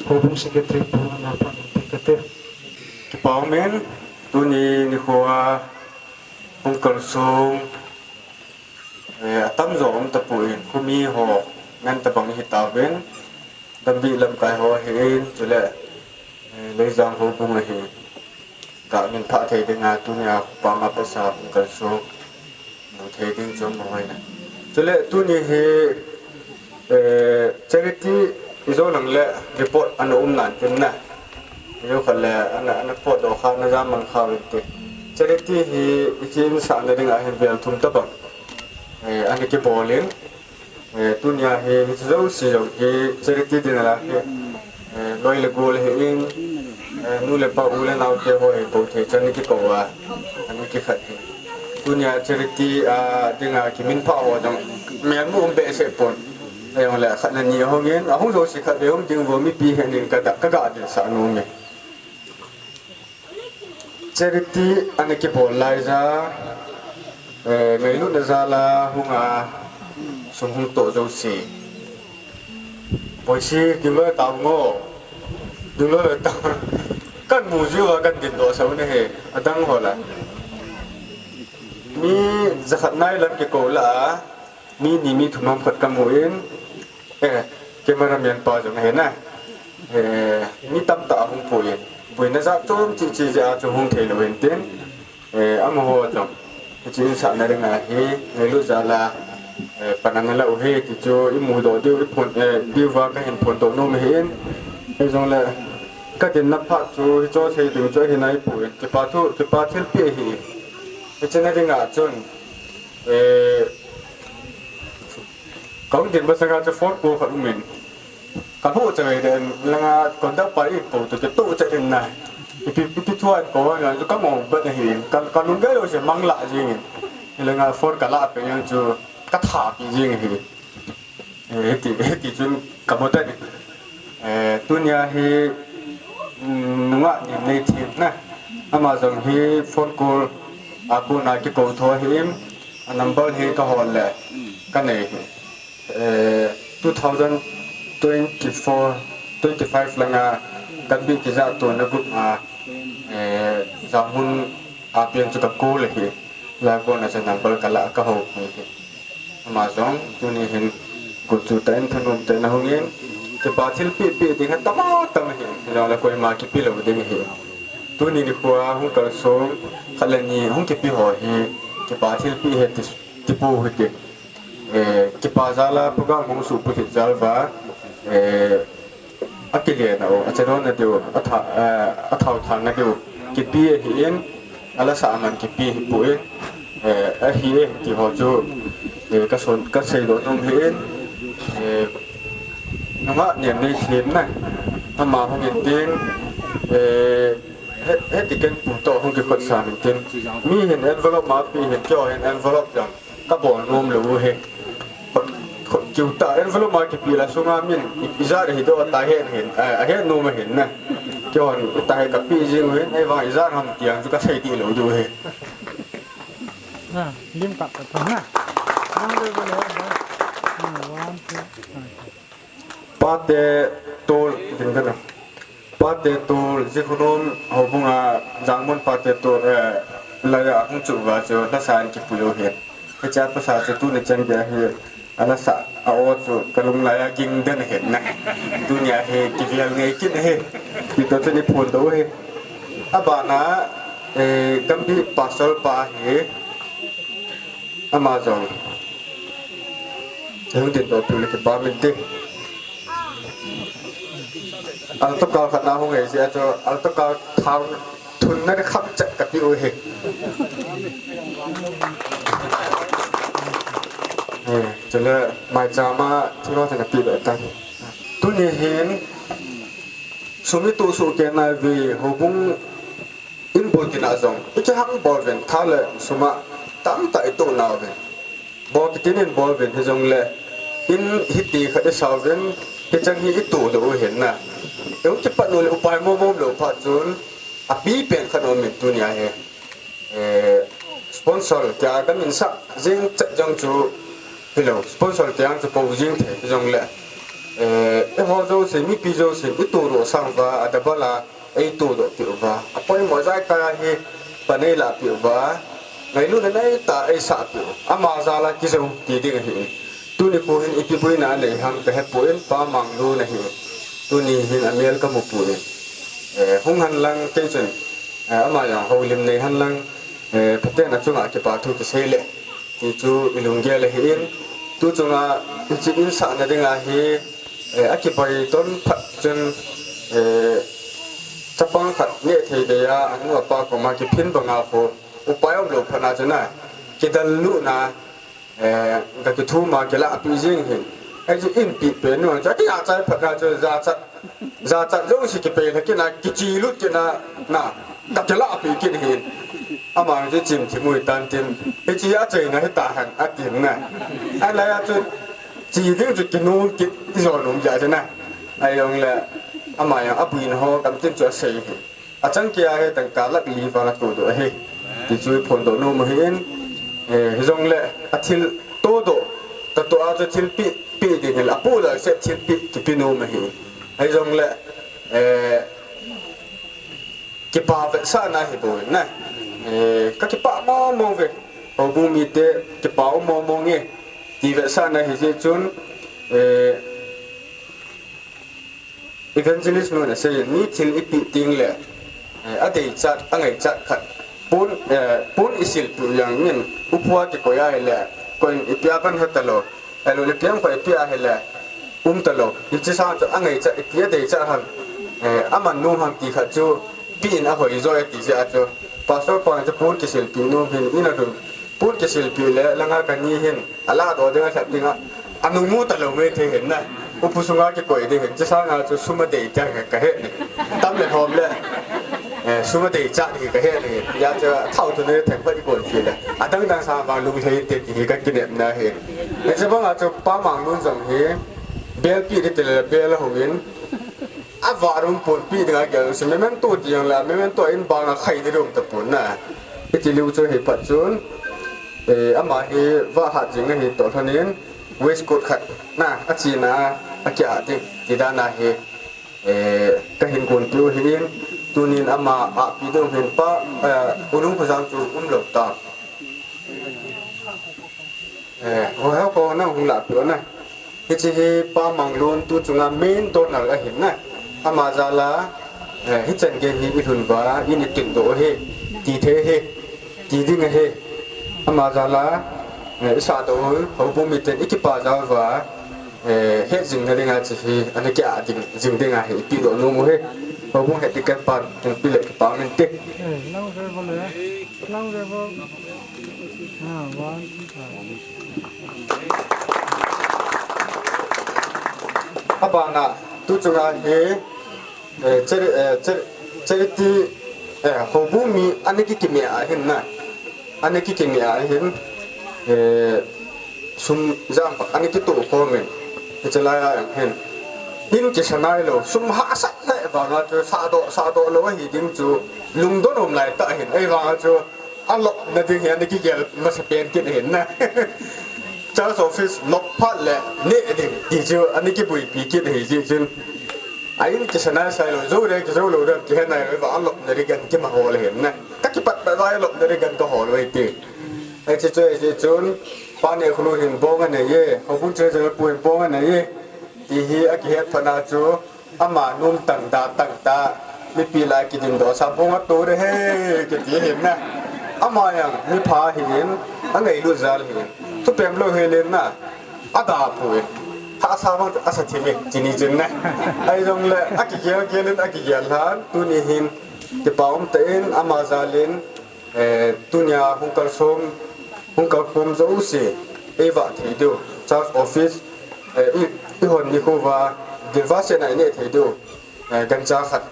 houbung secretary pu ana phat in ti kate. Kipa umin, tuni nikho a hung kalsong, eh, atamjo um tapon, khomi ho ngen tabang hitauvin, Gambih lamkai ho ahin, chule, eh, Leijang houbung ahin. Kamin phah thei dinga, tunia khopanga paisa hung kalsong. Mu thei ding chu um hoi na. Chule tuni hi, eh, charity ijo lang le report ana um nan tin na. Ijo khat le ana, ana potdoh kha, ana jamang kha uvin te. Charity hi ichi insahna dinga hi vel thum tabang, eh, ana kibol in. Eh, tunia hi, hiche jouse jong hi charity dinner ahi. Eh, loi le gol ahin, eh, nu le pa u le nao te ho hi bou thei chan ana kikou a, ana kikhen hi. Tunia charity, ah, dinga kiminphah ho jong melmu um behseh pon. Ahijongle khat le ni ahung in, ahung jouse khatvei hung ding vo mipi hi ahin ka, ka ga dil sah nom e. Charity ana kibol laija, eh, ngailutna jal a hung a sum hung toh jouse. Boisi, ding loi tao ngo. Ding loi tao. Kan mu jiu a kan dingdoh sah u ahi. Adang ho la. Mi jakhat nai lam kikou la a. Mi ni mi thum ham khat kamu in. Eh, Cameraman pa jong ahi na. Eh, mi tamtah ahung pui in. Buina jat chom chi chi jeh a chu hung thei lou hin tin. Eh, amaho jong. Hiche insahna dinga hi, ngailut jal a, eh, pan ana la u hi, ti chu imu doh diu, iphon, eh, diuva kahin phondoh nom ahin. Hijongle, ka dinna phat chu, hiche sei ding chu ahi naipoi. Kipa thu, kipa thilpeh ahi. Hiche na dinga chun, eh, Kahung din masanga chu phone call khat umin. Kalhoh cha ve den langa conductor pa in kou toh kitoh cha in na. Ipi, ipi thu ahin kou ham chu kangong bet ahin. Ka, kalunggel jouse manglah jingin. Hilanga phone kalah peh jeng chu kathapi jing ahi. Eh, hiti, hiti chun kamu tan. Eh, tunia hi, mm, nungah Nemneithem na. Ama jong hi phone call a kona kikou tho ahin, a number hi kahol le kanei hi. Eh, two thousand twenty-four, twenty-five langa Gambih kijah tona gup a, eh, Jangmun a pen chu ka call ahi. Hia kona chu number kalah kahou hi. Ama jong tuni hin kut chu tah in thanom tah in ahung in, kipa thilpeh peh ding hi tama tam ahi, hijongle koima kipe lou ding ahi. Tuni nikho a hung kalsong khat le ni hung kipe ho hi kipa thilpeh ahi ti, ti pou hite. Eh, kipa jal a program hung suhbulhit jal uva, eh, akilen a u, achadon na diu, atha, eh, athao thang na diu, kipe ahin, alasah a man kipe hipoi, eh, ahi e, ti ho chu, eh, kason, kasei doh nom ahin, eh, nungah Nemneithem na, ama hung in tin, eh, he, heti ken pu toh hung kikhot sam in tin, mi hin envelope ma pe hin, keiho hin envelope jong kabol nom lou u hi. Khut, khut kiu ta envelope ma kipe la sunga min i, ijat hi doh ta hen hin, a, ahet nom ahin na. Keihon ita hi kape jing u hin, ahivang ijat ham ti jong chu kasei dih lou diu hi. Na, lim kap kap na. Nang le le na. Na, one, two, three. Pate tol, ding dana. Pate tol, Jikhunom, houbunga, Jangmun pate tol, eh, laiya hung chu uva chu, lasa in kipui u ahin. Hichea pasa chu tuni chan gei hi, alasah a o chu, kalung laiya ging den ahin na. Tunia hi, kivel ngei kit ahi. Ti toh chun iphondoh u ahi. Abana, eh, Gambih pastor pa hi, ama jong. Hung tin toh tu le kipa min te. Alto car khat na hung e jeh a chu alto car thao thun na kham chat kape u hi. Eh, chule maicham a thil ho thil kape le tan. Tuni hin sum itoh soh kei nai uve, houbung in bul tina jong, ikihang bol uvin, tha le sum a tamtah itoh nauvin. Bol kitin in bol uvin, hijongle, in hiti khat isah uvin, hicheng hi itoh doh u ahin na. Ihung kipat u le upai mong mong lou phat chun, api pen khat aumin tunia hi. Eh, sponsor tia kamin sah jing chet jong chu hilou. Sponsor tia chu kou jing thei hijongle. Eh, eiho jouse, mipi jousen, itoh doh sang uva, a double a, eitoh doh peh uva. Apoimo jaikai a hi, pan eilah peh uva. Ngailutna neitah a eisah peh u. Ama jal a kijou ti ding ahi. Tuni nikho hin ipi boina anei ham kahepoi, Pa Manglun ahi. Tuni hin amel kamu poi. Eh, hung hen lang kei chun, eh, ama jong houlim nei hen lang, eh, phaten achunga kipa thu kisei le. Ti chu ilunggel ahin, tu chunga hiche insahna dinga hi, eh, akibai ton phat chun, eh, chapang khat neh thei dei a, anu apa koma kiphin banga kho, upai umlou phat na chun a, kidal lutna, eh, kakithum a kilahpeh jing hin. Hiche inpeh pen nu chu, akijachai phat na chu, jachat, jachat jouse kipei lha kit na, kiche lut kit na, na, kakilahpeh kit hin. Ama chu chim thim u hitan tin, hiche achaina hitahen, atin na. Alai a chu, che ding chu kinom kit, ijol nom jeh a chu na. Ahijongle, ama jong abuina ho, kam tin chu asei hi. Achang kei a hi dangka lakh li val atoh doh ahi. Ti chu iphondoh nom u ahin, eh, hijongle, athil todoh, katoh a chu thilpeh, peh ding hile, apoh lal seh thilpeh, kipe nom ahi. Ahijongle, eh, Kipa vetsahna hi bou in na. Eh, kakipah mong mong uve. Houbung mite kipa um mong mong e. Ti vetsahna hijeh chun, eh, Evangelist nun asei in, mi thil ipi ting le, eh, adeichat, angaichat khat. Pon, eh, pon isilpeh jeng in, upa kikoi ahile, koiyin ipi a pan heta lou. Ahilou le piang khat ipi ahile, um talou. Hiche sang chu angaichat, ipi adeichat ham, eh, aman nom ham ti khat chu, pi in ahoi jo e ti jeh a chu. Pastor pa chu pon kisilpeh nom hin, in a dun. Pon kisilpeh le, langa kani hin, alah doh ding a, lhat ding a, anung mu talou maithei hin na. Upa sunga kikoi ding hin, hiche sanga chu sum adei teng hi kahe ne. Tam le hom le, eh, sum adeichat hi kahe ne. Hijeh chun, thao thu ne theng pha ikon pi le. Adang dang sang vang lunglhai inte ti hi kakinepna hi. Hiche banga chu Pa Manglun jong hi, bel pi ding ti le bel ahung in, Avah ding ponpi dinga gel si, memento ti jong le, memento in banga khai ding um tapon na. Hiti lou chu hi pat chun, eh, ama hi vah hat jing ahi toh lhonin, waistcoat khat na, achena, akiah ding, ti dan ahi, eh, kahin gonpeh u ahin, tunin ama ahpi ding hin pa, eh, U Lungkholjang chu umlou ta. Eh, ho, ho, ko nang hung lahpeh u na. Hiche hi Pa Manglun tu chunga main donor ahin na. Ama jal a, eh, hichan gei hi ilhun uva, in itin doh u ahi, ti thei ahi, ti ding ahi. Ama jal a, eh, isah doh u, houbung miten ikipa jal uva, eh, het jing na dinga hiche hi, ana kiah ding, jing dinga hi, ipeh doh nom u ahi. Houbung het ding kapan, pi le kipa min te. Eh, nang ve bo le, nang ve bo. Abana, tu chunga hi, eh, chari-, eh, chari-, charity, eh, houbung mi ana kikimeh ahin na. Ana kikimeh ahin, eh, sum jang pa ana kitoh khomin. Hichelai a hin. Hin kisa nailou, sum hahsat le vanga chu sahdoh, sahdoh lou ahi ding chu lungdon um lai tah ahin. Ahivanga chu alopna ding hi ana kigel masapen kit ahin na. Church office lop phat le neh ding ti chu ana kibuipi kit ahi jeh chun. A in kisa naisai lou, jou le kijou lou ding kihe nailou, va alopna ding gan kima hol ahin na. Kakipat pet va alopna ding gan kahol uve ti. Hiche chu, hiche chun, Pa Nehkholjang hin bong anei e, houbung chu jong pu hin bong anei e. Ti hi akihet phat na chu, ama nom tang da tang ta, mipi lah a kidin doh sa bong ato de he, kiti hin na. Ama jong mipha ahin, angailut jal ahin. Thupem lou hel in na, ada poi. Hahsa bang asa thim e, chini chun na. Ahijongle, akigel gel in, akigel lhan, tuni hin, kipa um tah in, ama jal in, Eh, tunia hung kalsom, hung kalkhom jouse, eivah thei diu, church office, eh, i, ihon nikho uva, dilva sena ineh thei diu, eh, gancha khat,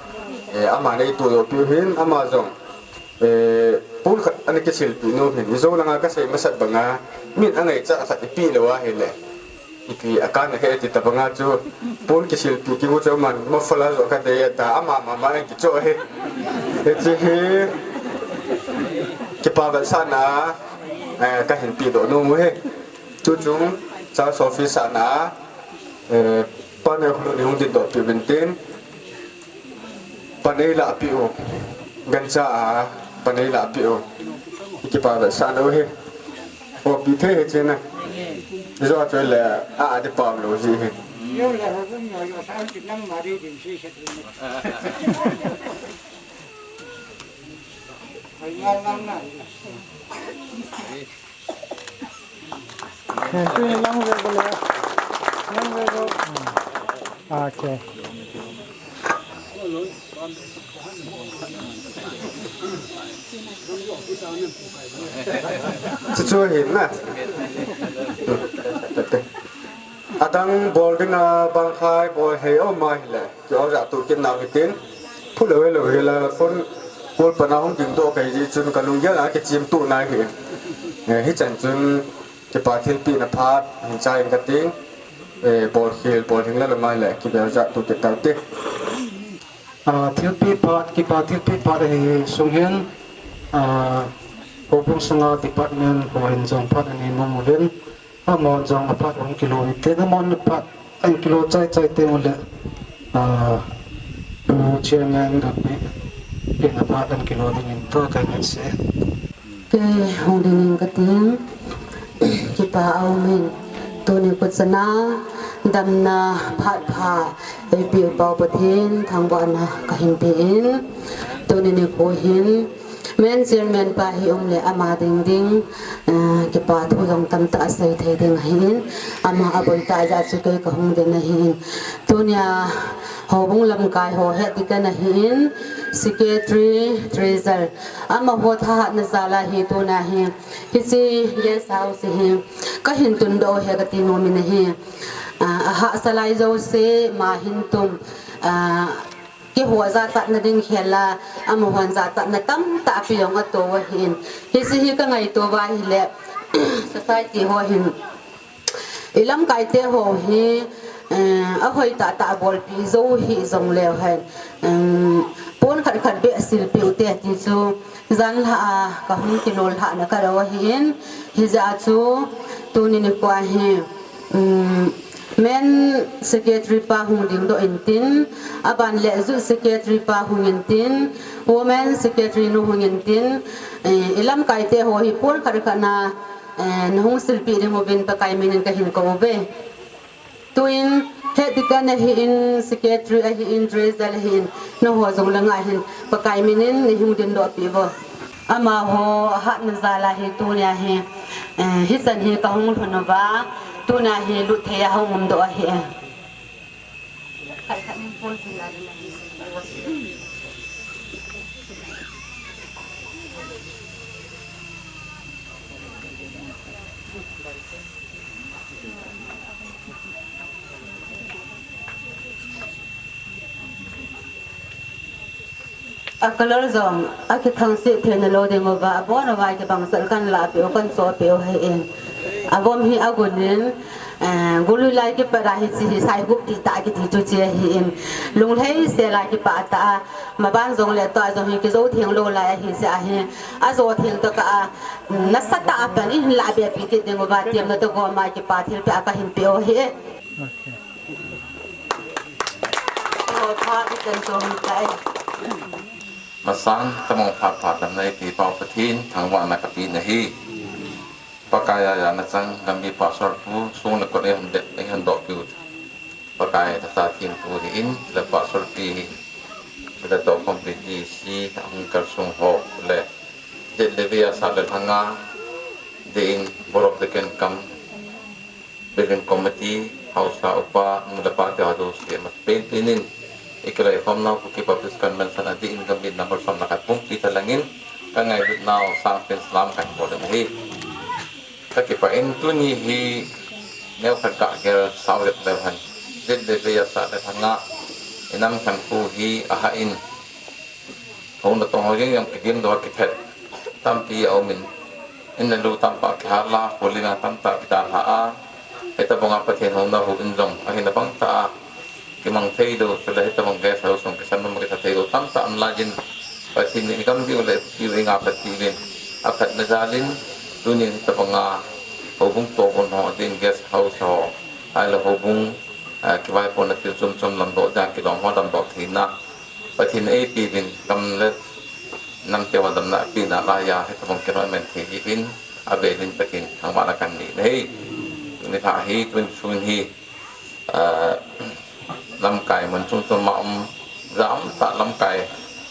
eh, ama neitoh doh piu hin, ama jong, eh, pon khat ana kisilpeh nom hin, ijou langa kasei masat banga, min angaichat khat ipeh lou ahile. Ipi akan ahi ti tabanga chu, pon kisilpeh kimu chu man, mafala jo kadei ta, ama mama kicho ahi. Hiche hi, kipa vetsahna, eh, kahin pedoh nom u ahi. Tuchung, church office a na, eh, Pa Nehkholjang in hung dindoh peh uvin tin, Pan eilah peh u. Gancha a pan eilah peh u. Ikipa vetsahna u ahi. O, pi thei hi chena. Ijo a choi le a, a di pam lou ji hi. Ken tu lang ve ko le. Lang ve ko. Hmm. Okay. Chu chu hin na. Adang bol dinga bang khai bol hei o mai le. Ki o ja tu kin na hitin. Phu lou lou hi la phone call pana hung ding doh kai ji chun ka lunggel a kichim tu nai hi. Eh, hichan chun kipa thilpeh na phat hin chai in ka ting. Eh, bol khel, bol hing la lou mai le, kibel ja tu kit tau te. Ah, thilpeh phat, kipa thilpeh phat hi sung hin, ah, houbung sunga department ho hin jong phat anei mong uvin. Amahon jong aphat hung kilo in, te amahon aphat hung kilo chai chai teng uleh, ah, Pu Chairman Gangpi in aphat hung kilo dingin tua kangaisah e. Kei hung dingin kating, kipa aumin, tuni kut sana, Damna phat pha eipeu Pau Pathen thangvahna kahin pe in, tuni nikho hin men chairman pa hi um le ama ding ding, eh, kipa thu jong tamtah asei thei ding ahin, ama abon tah jeh a chu kei kahung den ahin, tunia houbung lamkai ho het ding kana hin, secretary, treasurer, amaho thahatna jal a hi tuna hi, hiche guest house hi kahin tundoh u ahi kati nom in ahi. Ah, ahahsa lai jouse ma hin tum, ah, keiho jachatna ding khel a, amahon jachatna tamtah pe jong ato u ahin. Hiche hi kangaito uva ahile, society ho hin, i lamkai te ho hi, eh, ahoi tahtah bolpi jou hih jongleu hen, em, pon khat khat beh silpeh u te ti chu, janhi a kahung kilolhahna kalou ahin, hijeh a chu, tuni nikho a hi, um, men secretary pa hung dingdoh intin, aban le youth secretary pa hung intin, women secretary nu hung intin, eh, i lamkai te ho hi pon khat khat na, eh, nahung silpeh ding uvin Pakai min in kahin kou uve. Tuin, head deacon ahin, secretary ahin, treasurer ahin, nangho jong langa hin, Pakai min in neihung dingdoh peh uvo. Amaho ahatna jal a hi tunia hi, eh, hichan hi kahung lhun uva, tunia hi lut thei a hung umdoh ahi. A colour jong akithangset theina lou ding uva, abon uva kibang sel kan lahpeh u, kan chohpeh u ahin. Avom hi agun in, eh, golui lai kipat a hiche hi saikhup titah kiti chu hiche ahin. Lunglhai sel a kipat a, maban jong le tua jong hi kijou theng lou lai ahi jeh ahi. Ajou theng tokah a, nasatah a pan ihin lahbeh pi kit ding uva, tiamna toh gom a kipa thilpeh a kahin peh u ahi. Masang, tamong phat phat damna eipeu Pau Pathen thangvahna kapeh ahi. Pakai a jana chang, Gambih Pastor pu, sung le kot eihon det, eihon doh peh u. Pakai thasa theng pu hi in, le Pastor pi hi, le toh khompi D C, ahung kalsong ho, le det le vei a sah le lhang a, dei in, Board of Deacon cum Building Committee, Haosa upa, nu le pa te ho jouse, masapen pen in, i kiloi khomnau Kuki Baptist Convention a dei in Gambih number som le khat pumpi thalheng in, kangailutnau sangpen salam kahin bol in ahi. Kakipah in tuni hi neokhat kagel sao jep leu hen, det le vei a sah le lhang a, i nam khankho hi ahah in, Houna tong ho jeng jong kigim doh a kithet tampi aum in, in le lu tamtah kihal a, kho le veng tamtah kidalha a, hitabang a Pathen houna hou in jong, ahin abang tah a, kimang thei lou, chule hitabang guest house jong kisan nom a kitha thei lou tamtah aum lai in, Pathen in i gam diu le diu i ngah phat diu in, aphatna jal in, tunin hitabang a, houbung tohgon ho, adeh in guest house ho, ahile houbung, ah, kivaipohna thil chom chom lamdoh, jang kilom ho lamdoh theina, Pathen in eipeuvin gam le nam te ho damna apehna laiya, hitabang kinoh iman thei diuvin, avelin Pathen thangvahna kanei ahi. Tuni lha hi, tuni sun hi, ah, lamkai mun chom chom a um, jamtah lamkai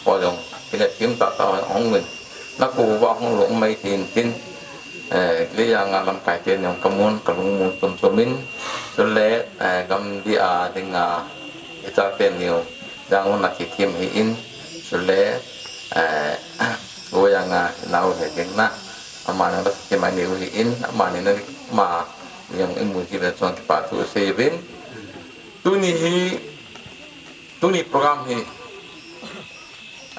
ho jong, kinetthem tahtah ho hung uvin, nakou uva hung lou um mai thei intin, eh, Leijang a lamkai te jong kamun, kalung mun chom chom in, chule, eh, Gambih a dinga, ichate jong, Yangon a kithem ahin, chule, eh, Leijang a nao he ding na, amani jong lasa them anei u ahin, amani na ama jong imu ji le chun kipa thu asei uvin. Tuni hi, tuni program hi,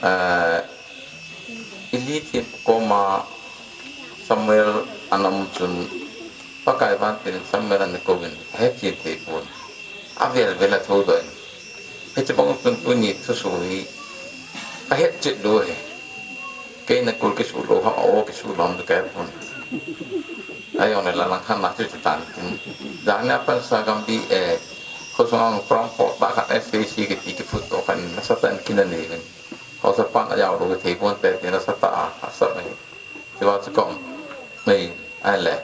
eh, i lithium koma Samuel ana um chun, Pakai vantil in Samuel ana kouvin, ahetchen thei pon. Avel vel a thoudoh in. Hiche bang chun tuni thusoh hi kahet chet lou ahi. Kei na kul kisuh lou ham, a-o kisuh lou ham ti kahe pon. Ahijongle la lang khat na chu chuti tan tin. Jani a pansa Gambih, eh, khosung a program pot ba khat S A C kiti kiphut to khat in nasatah in kin anei uvin. Haosapan ajao lou thei pon te tin nasatah a asap ahi. Tua chu kom. Nei, ahile.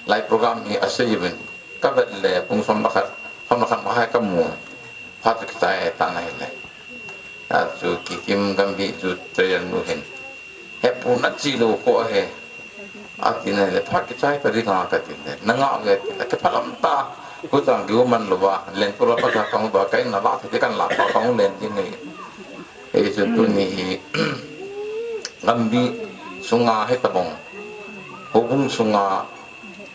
Lai program hi asei uvin. Kavet le pung som le khat. Hon khan ba hai kamu. Phat kichai ta na hile. Achu Kikim Gambih chu treasurer nu hin. He pu na chi lo ko he. Ati na le phat kichai ta di nga ka tin le. Na nga le ka phalam ta. Ku chang gi man lo ba. Len ko la pa ka kong ba kai na la te kan la pa kong len din ni. Ei chu tuni hi Gambih sunga he tabang. Houbung sunga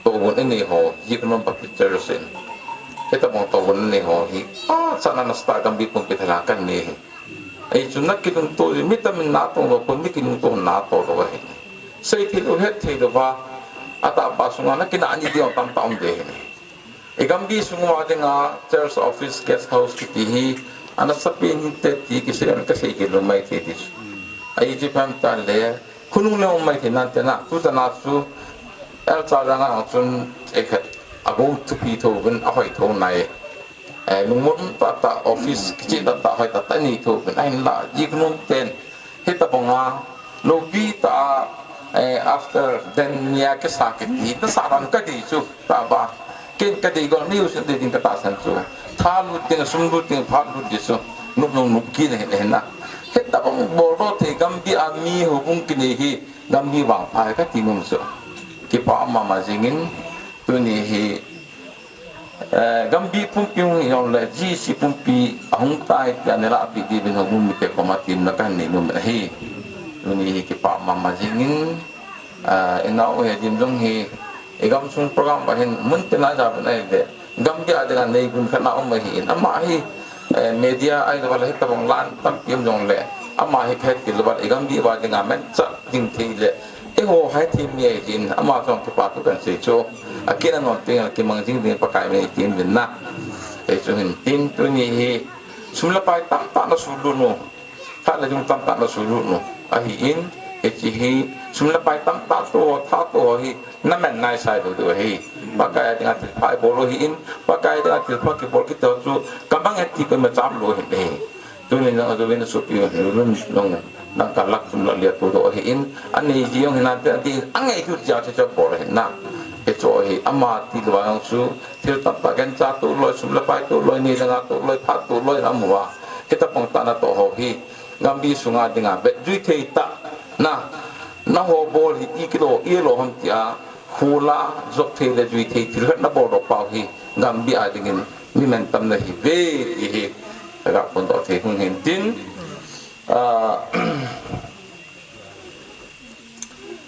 Tohgon anei ho, Jiknom Baptist Church in. Hitabang tohgon anei ho hi, a, chana nasa tah Gambih pumpi thalheng kan nei hi. Ei chu na kilungto, mi tamin na tong lo, kon mi kilungto na to lo hi. Sei thei lo, het thei lo va, atahpa sunga na kina ani diong tamtah um de hi. I Gambih sunga dinga church office, guest house kiti hi, ana sapi ni te ti kisei, ana kasei kilo mai thei ti. Ei chu pam ta le, Khonung le um mai thei nante na, tu ta na chu, el cha dang a chun, e khat, a go thupi tho vin, a hoi tho nai. E, lungmon tah tah, office, kichi tah tah, hoi tah tah nei tho vin, ahin la, Jiknom ten, hitabanga, lopi ta, e, after, then, nia kisa kiti, ta sa ran ka di chu. Tah ba, ken ka dei gol, mi u sin dei ding ka tahsan chu. Tha lut ding, sum lut ding, phat lut ding chu. Nup nung nup kit na hin, hin na. Hitabang bol doh thei Gambih a mi houbung kinei hi, Gambih vangpha ka ti nom chu. Kipa mama jingin, tuni hi, eh, Gambih pumpi hung hi jong le, G C pumpi ahung tai, tia nela pi di bin houbung mite koma tin na kan nei nom hi. Tuni hi kipa mama jingin, Ah, inau he dim jong hi, i gamsung program ba hin mun tina ja ban ai de. Gambih a dinga nei gun khat na um ahi in. Ama hi, eh, media ai da wala hitabang lan tampi um jong le. Ama hi khet kil ba i Gambih ba dinga men cha ding thei le. I ho hai thei mi ai jin. Ama jong kipa thu kan sei chu. A kina non ting a kimang jing ding Pakai me tin din na. Ei chu hin tin tuni hi. Sum le pai tamtah na sulu nu. Tha le jung tamtah na sulu nu. Ahi in, hichi hi, sum le pai tamtah to, tha to hi, na men nai sai lo do hi. Pakai dinga thilpha i bol u hi in, Pakai dinga thilpha kibol kit u chu, ka bang e ti ko ma cham lo hi. Tuni na adu vin supi lu lun nong, nang ka lak sum la lia to do hi in, ani ji jong hi nan te ti, angai tu ja che cha bol hi na. Hicho hi, ama ti lo ang su, Thil tamtah gancha tuh loi, sum le pai tuh loi, ni le nga tuh loi, phat tuh loi, amu a. Hitabang tah natoh ho hi, Gambih sunga dinga, vet jui thei tah, na, na ho bol hi, i kilo, i lo ham tia, hula, jop thei le jui thei, thil vet na bol doh pau hi, Gambih a dingin, mi men tam na hi ve, ti hi, ka ga phondoh thei hung hin tin, ah,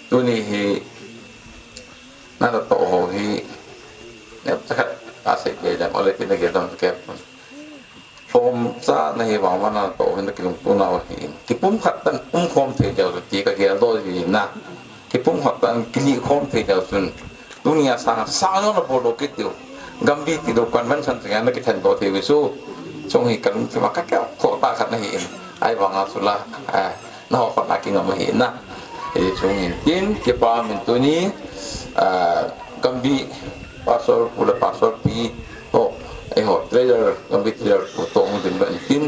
Tuni hi, na natoh ho hi, nep cha khat, a sei ke jam, ole ti na ke dam ke. Lhom cha na hi vang vang natoh hi na kilungto nau hi. Kipumkhat tan umkhom thei leu ti ka gel doh hi na. Kipumkhat tan kilikhom thei leu chun. Tunia sang, sang jong na bol doh kit diu. Gambih ti doh convention ti na kithen doh thei u chu. Chung hi ka lungthim a ka keo kho ta khat na hi in. Ai vang a chu la, eh, na ho khat na kingam hi na. Hi chung in tin, kipa min tuni, eh, Gambih Pastor pu le Pastor pi, to, eh, ho, treasurer, Gambih treasurer pu to, hung din ba in tin.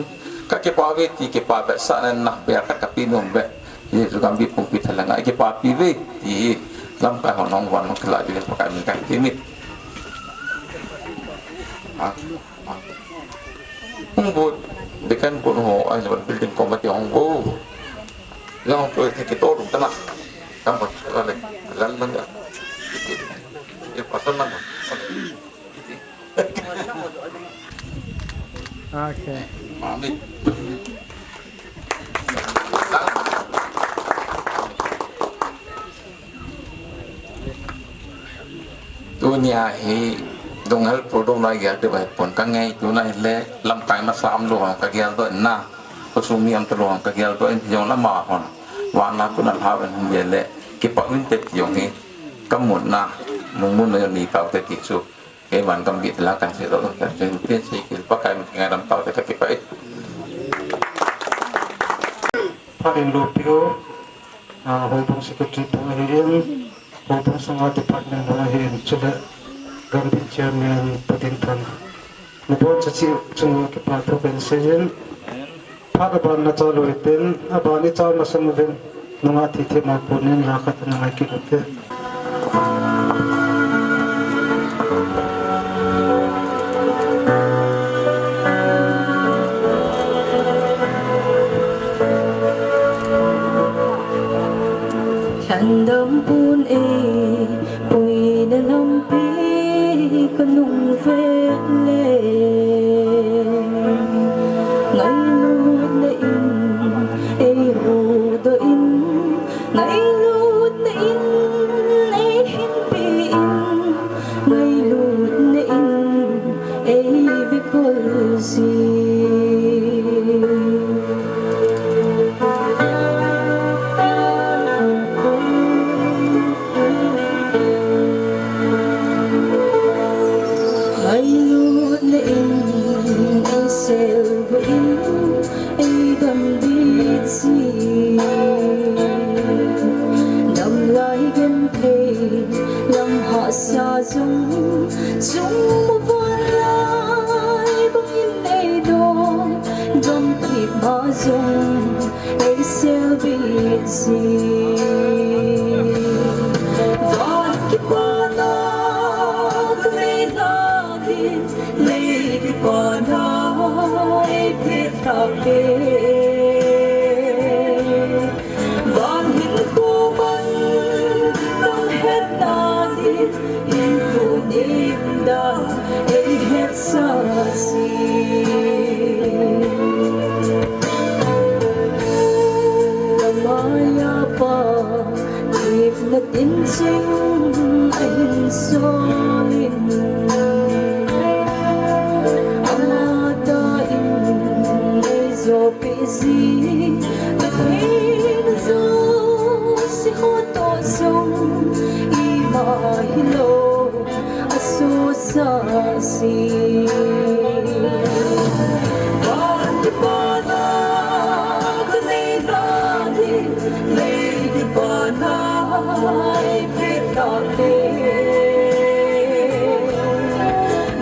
Ka kipa ve ti, kipa ve sa na na, pe ka ka pi nung ve. Hi chu Gambih pumpi thalheng a kipapi ve, ti hi lamkai hon hung van hung kila di Pakai min ka ti ni. Ha? Ha? Hung bu, dekan bu ho, ai building committee hung bu. Yang tu ki to dum tana. Kam ba, la le, la la. Ye pasal na. Okay. Tunia hi dunghel pul dona gel de bai pon ka ngei tuna hi le lamkai masa am lo ka gel doh na. Khosung mi am to lo ka gel doh in jong lama hon. Wana kuna lhaven hum le le kipa un te ti jong hi. Ka mun na, lungmun na ni kau te ti chu. Keiman Gambih thalheng kan sei doh, kan sei, tin sei kil Pakai min ngaidam tau te ka kipah e. Phat in lopi u, ah, houbung secretary pu ahin, houbung sunga department ho ahin, chule Gambih chairman Pu Dinthang. Nabonchauva chunga kipa thu kan seiyin. Phat aban na chalou hitin, aban i chal masang uvin, nunga thithem a konin la khat na ngai kit ute. Ei puina lampi ka nung vet le, ngailutna in ei huhdoh in, ngailutna in ei hinpi in, ngailutna in ei vekol jin. Ngailutna in ei selguh in, ei damdih jin. Damlai genthei lam hahsa jong, chung muvanlai bangin ei dong, gamthip ma jong ei selguh jin. Van kipana ka neina din, lei kipana ei phet tah e. Van hinkho man gam hetna din, hinkho nim dan ei hetsah jin. Ka maiya Pa, thepna tin ching ahin sol in, ama tah in ei jopeh jin. Ka thei jouse ho toh jong, ima hilou asosah jin. Van kipana ka neina din, lei kipana ei phet tah e.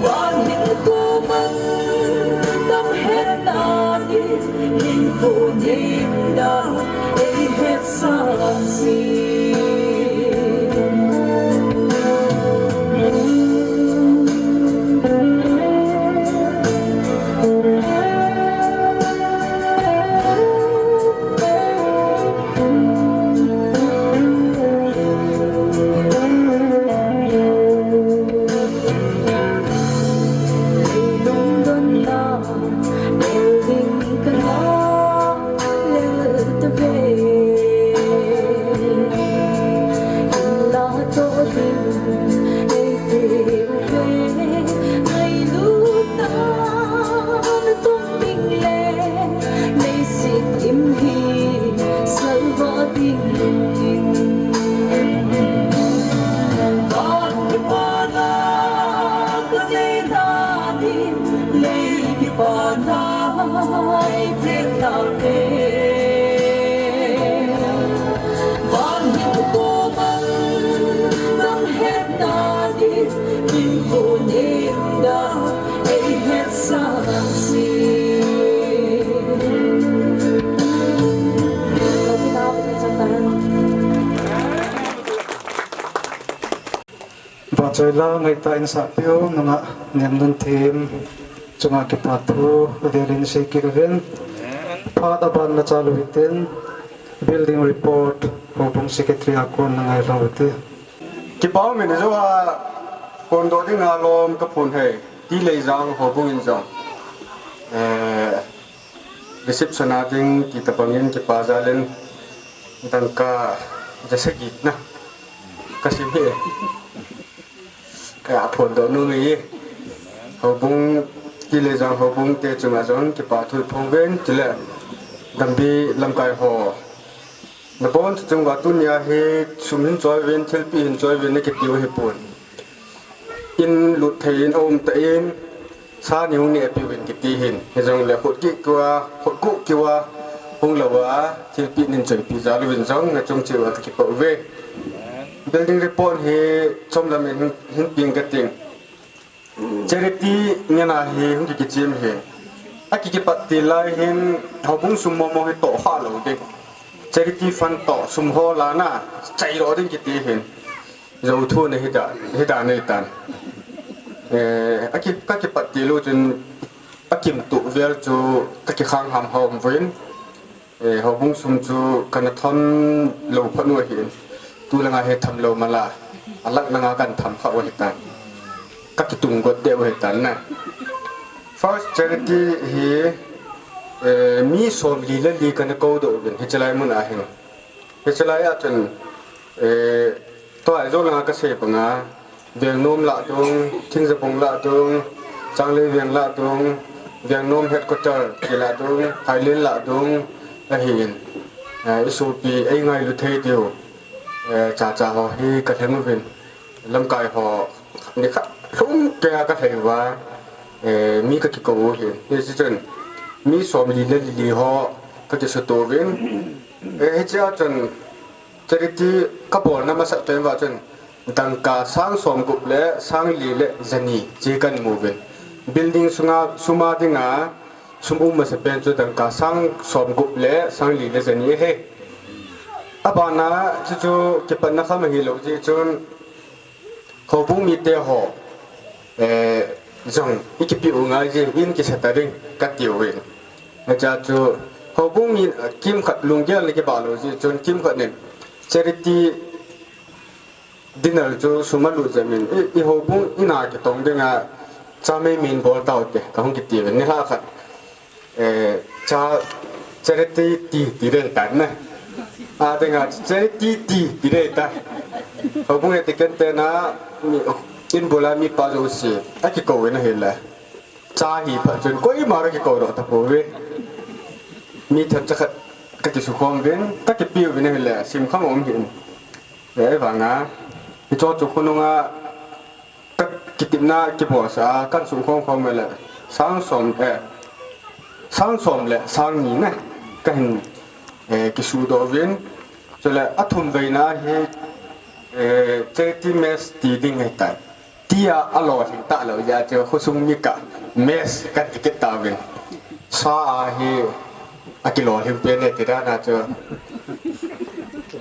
Van hinkho man gam hetna din, hinkho nim dan ei hetsah jin. Leilung donna, building kana lel tave. Hinla toh ding ei peh uve, ngailutna natong ding le, leiset im hi salvah ding. Van kipana ka neina din, lei kipana ei phet tah e. Van hinkho man gam hetna din, hinkho nim dan ei hetsah jin. Vahchoi la ngaitah in sahpiu nungah Nemnunthem chunga kipa thu avel in sei kit uvin. Phat aban nacha lou hitin, building report, houbung secretary a kon nangailou ute. Kipa umin, ijou a kondoh dinga lom kaphon e, Tileijang houbung in jong, eh, reception a ding ti tabang in kipa jal in dangka ja sagi na kasim e. Ka phondoh nom e. Houbung, Tileijang houbung te chunga jong kipa thu iphong uvin, chule Dambi lamkai ho, nabon chunga tunia hi sum hin choi uvin, thilpeh hin choi uvin nakitiu hipon. In lut thei in aum tah in, sa nei hung neh peh uvin kiti hin. Hijongle khut kikuh a, khut kikuh a hung lou a, thilpeh hin choipeh jal uvin jong nachung cheh uva kakipah uve. Building report hi chomlam in hin, hin peng kating. Charity ngen a hi hung kikichem hi. Akikipat til lai hin houbung sum momo hi tohkhah lou ding. Charity fund toh sum ho lana chai lou ding kiti hin. Jou thu na hita, hita nei tan. Eh, aki, kakipat til u chun akimtuh vel chu kakikhang hamham uvin. Eh, houbung sum chu kana thon lou phat u ahin. Tulanga hi tham lou mala, alak langa kan tham kha u hitan. Ka kitung got deu hitan na. First charity hi, eh, mi som li le li kana kou doh uvin, hichelai mun ahin. Hichelai a chun, eh, tua Aizawl langa ka sei panga, Vengnom lah dung, Thingjabung lah dung, Changlei Veng lah dung, Vengnom headquarter ki lah dung, Phailin lah dung, ahin. Eh, i sopi, ei ngailu thei diu, eh, cha cha ho hi ka lheng uvin. Lamkai ho, ni khat lhung kei a ka lhei uva, eh, mi ka kikou u hin. Hiche chun, mi som li le li li ho ka kisuto uvin. Eh, hichea chun, charity ka bolna masat pen uva chun, dangka sang som gup le sang li le jani chi kan mu uvin. Building sunga, suma dinga, sum um masa pen chu dangka sang som gup le sang li le jani ahi. Abana chu chu kipatna kham ahilou jeh chun, houbung mite ho, eh, jong i kipe u ngai jeh in kisa ta ding ka ti uvin. Acha chu houbung mi, eh, kimkhat lunggel na kibah lou jeh chun kimkhat nin charity dinner chu sum alut jeh in, i, i houbung ina kitong dinga cha mei min bol tau te, ka hung kiti uvin, nilhah khat, eh, cha, charity ti, ti dei tan na. A dinga charity ti, ti dei ta. Houbung etiquette na, mi, in bula mipa jouse, akikou uvin ahile. Cha hi phat chun koima ka kikou doh tapouve. Mi themcha khat ka kisukhom uvin, ka kipe uvin ahile, sim kham um hin. Eh, vanga, hicho chu khonunga, ka kitepna kibolsa a, kan sukhom khom le, sang som, eh, sang som le, sang ni na, ka hin, eh, kisudoh uvin. Chule, athum veina hi, eh, charity mess ti ding ahitai. Tia alolhing talou jeh a chu khosung mi kah mess kan ti kit tauvin. Sa a hi akilolhing pen e ti dan a chu.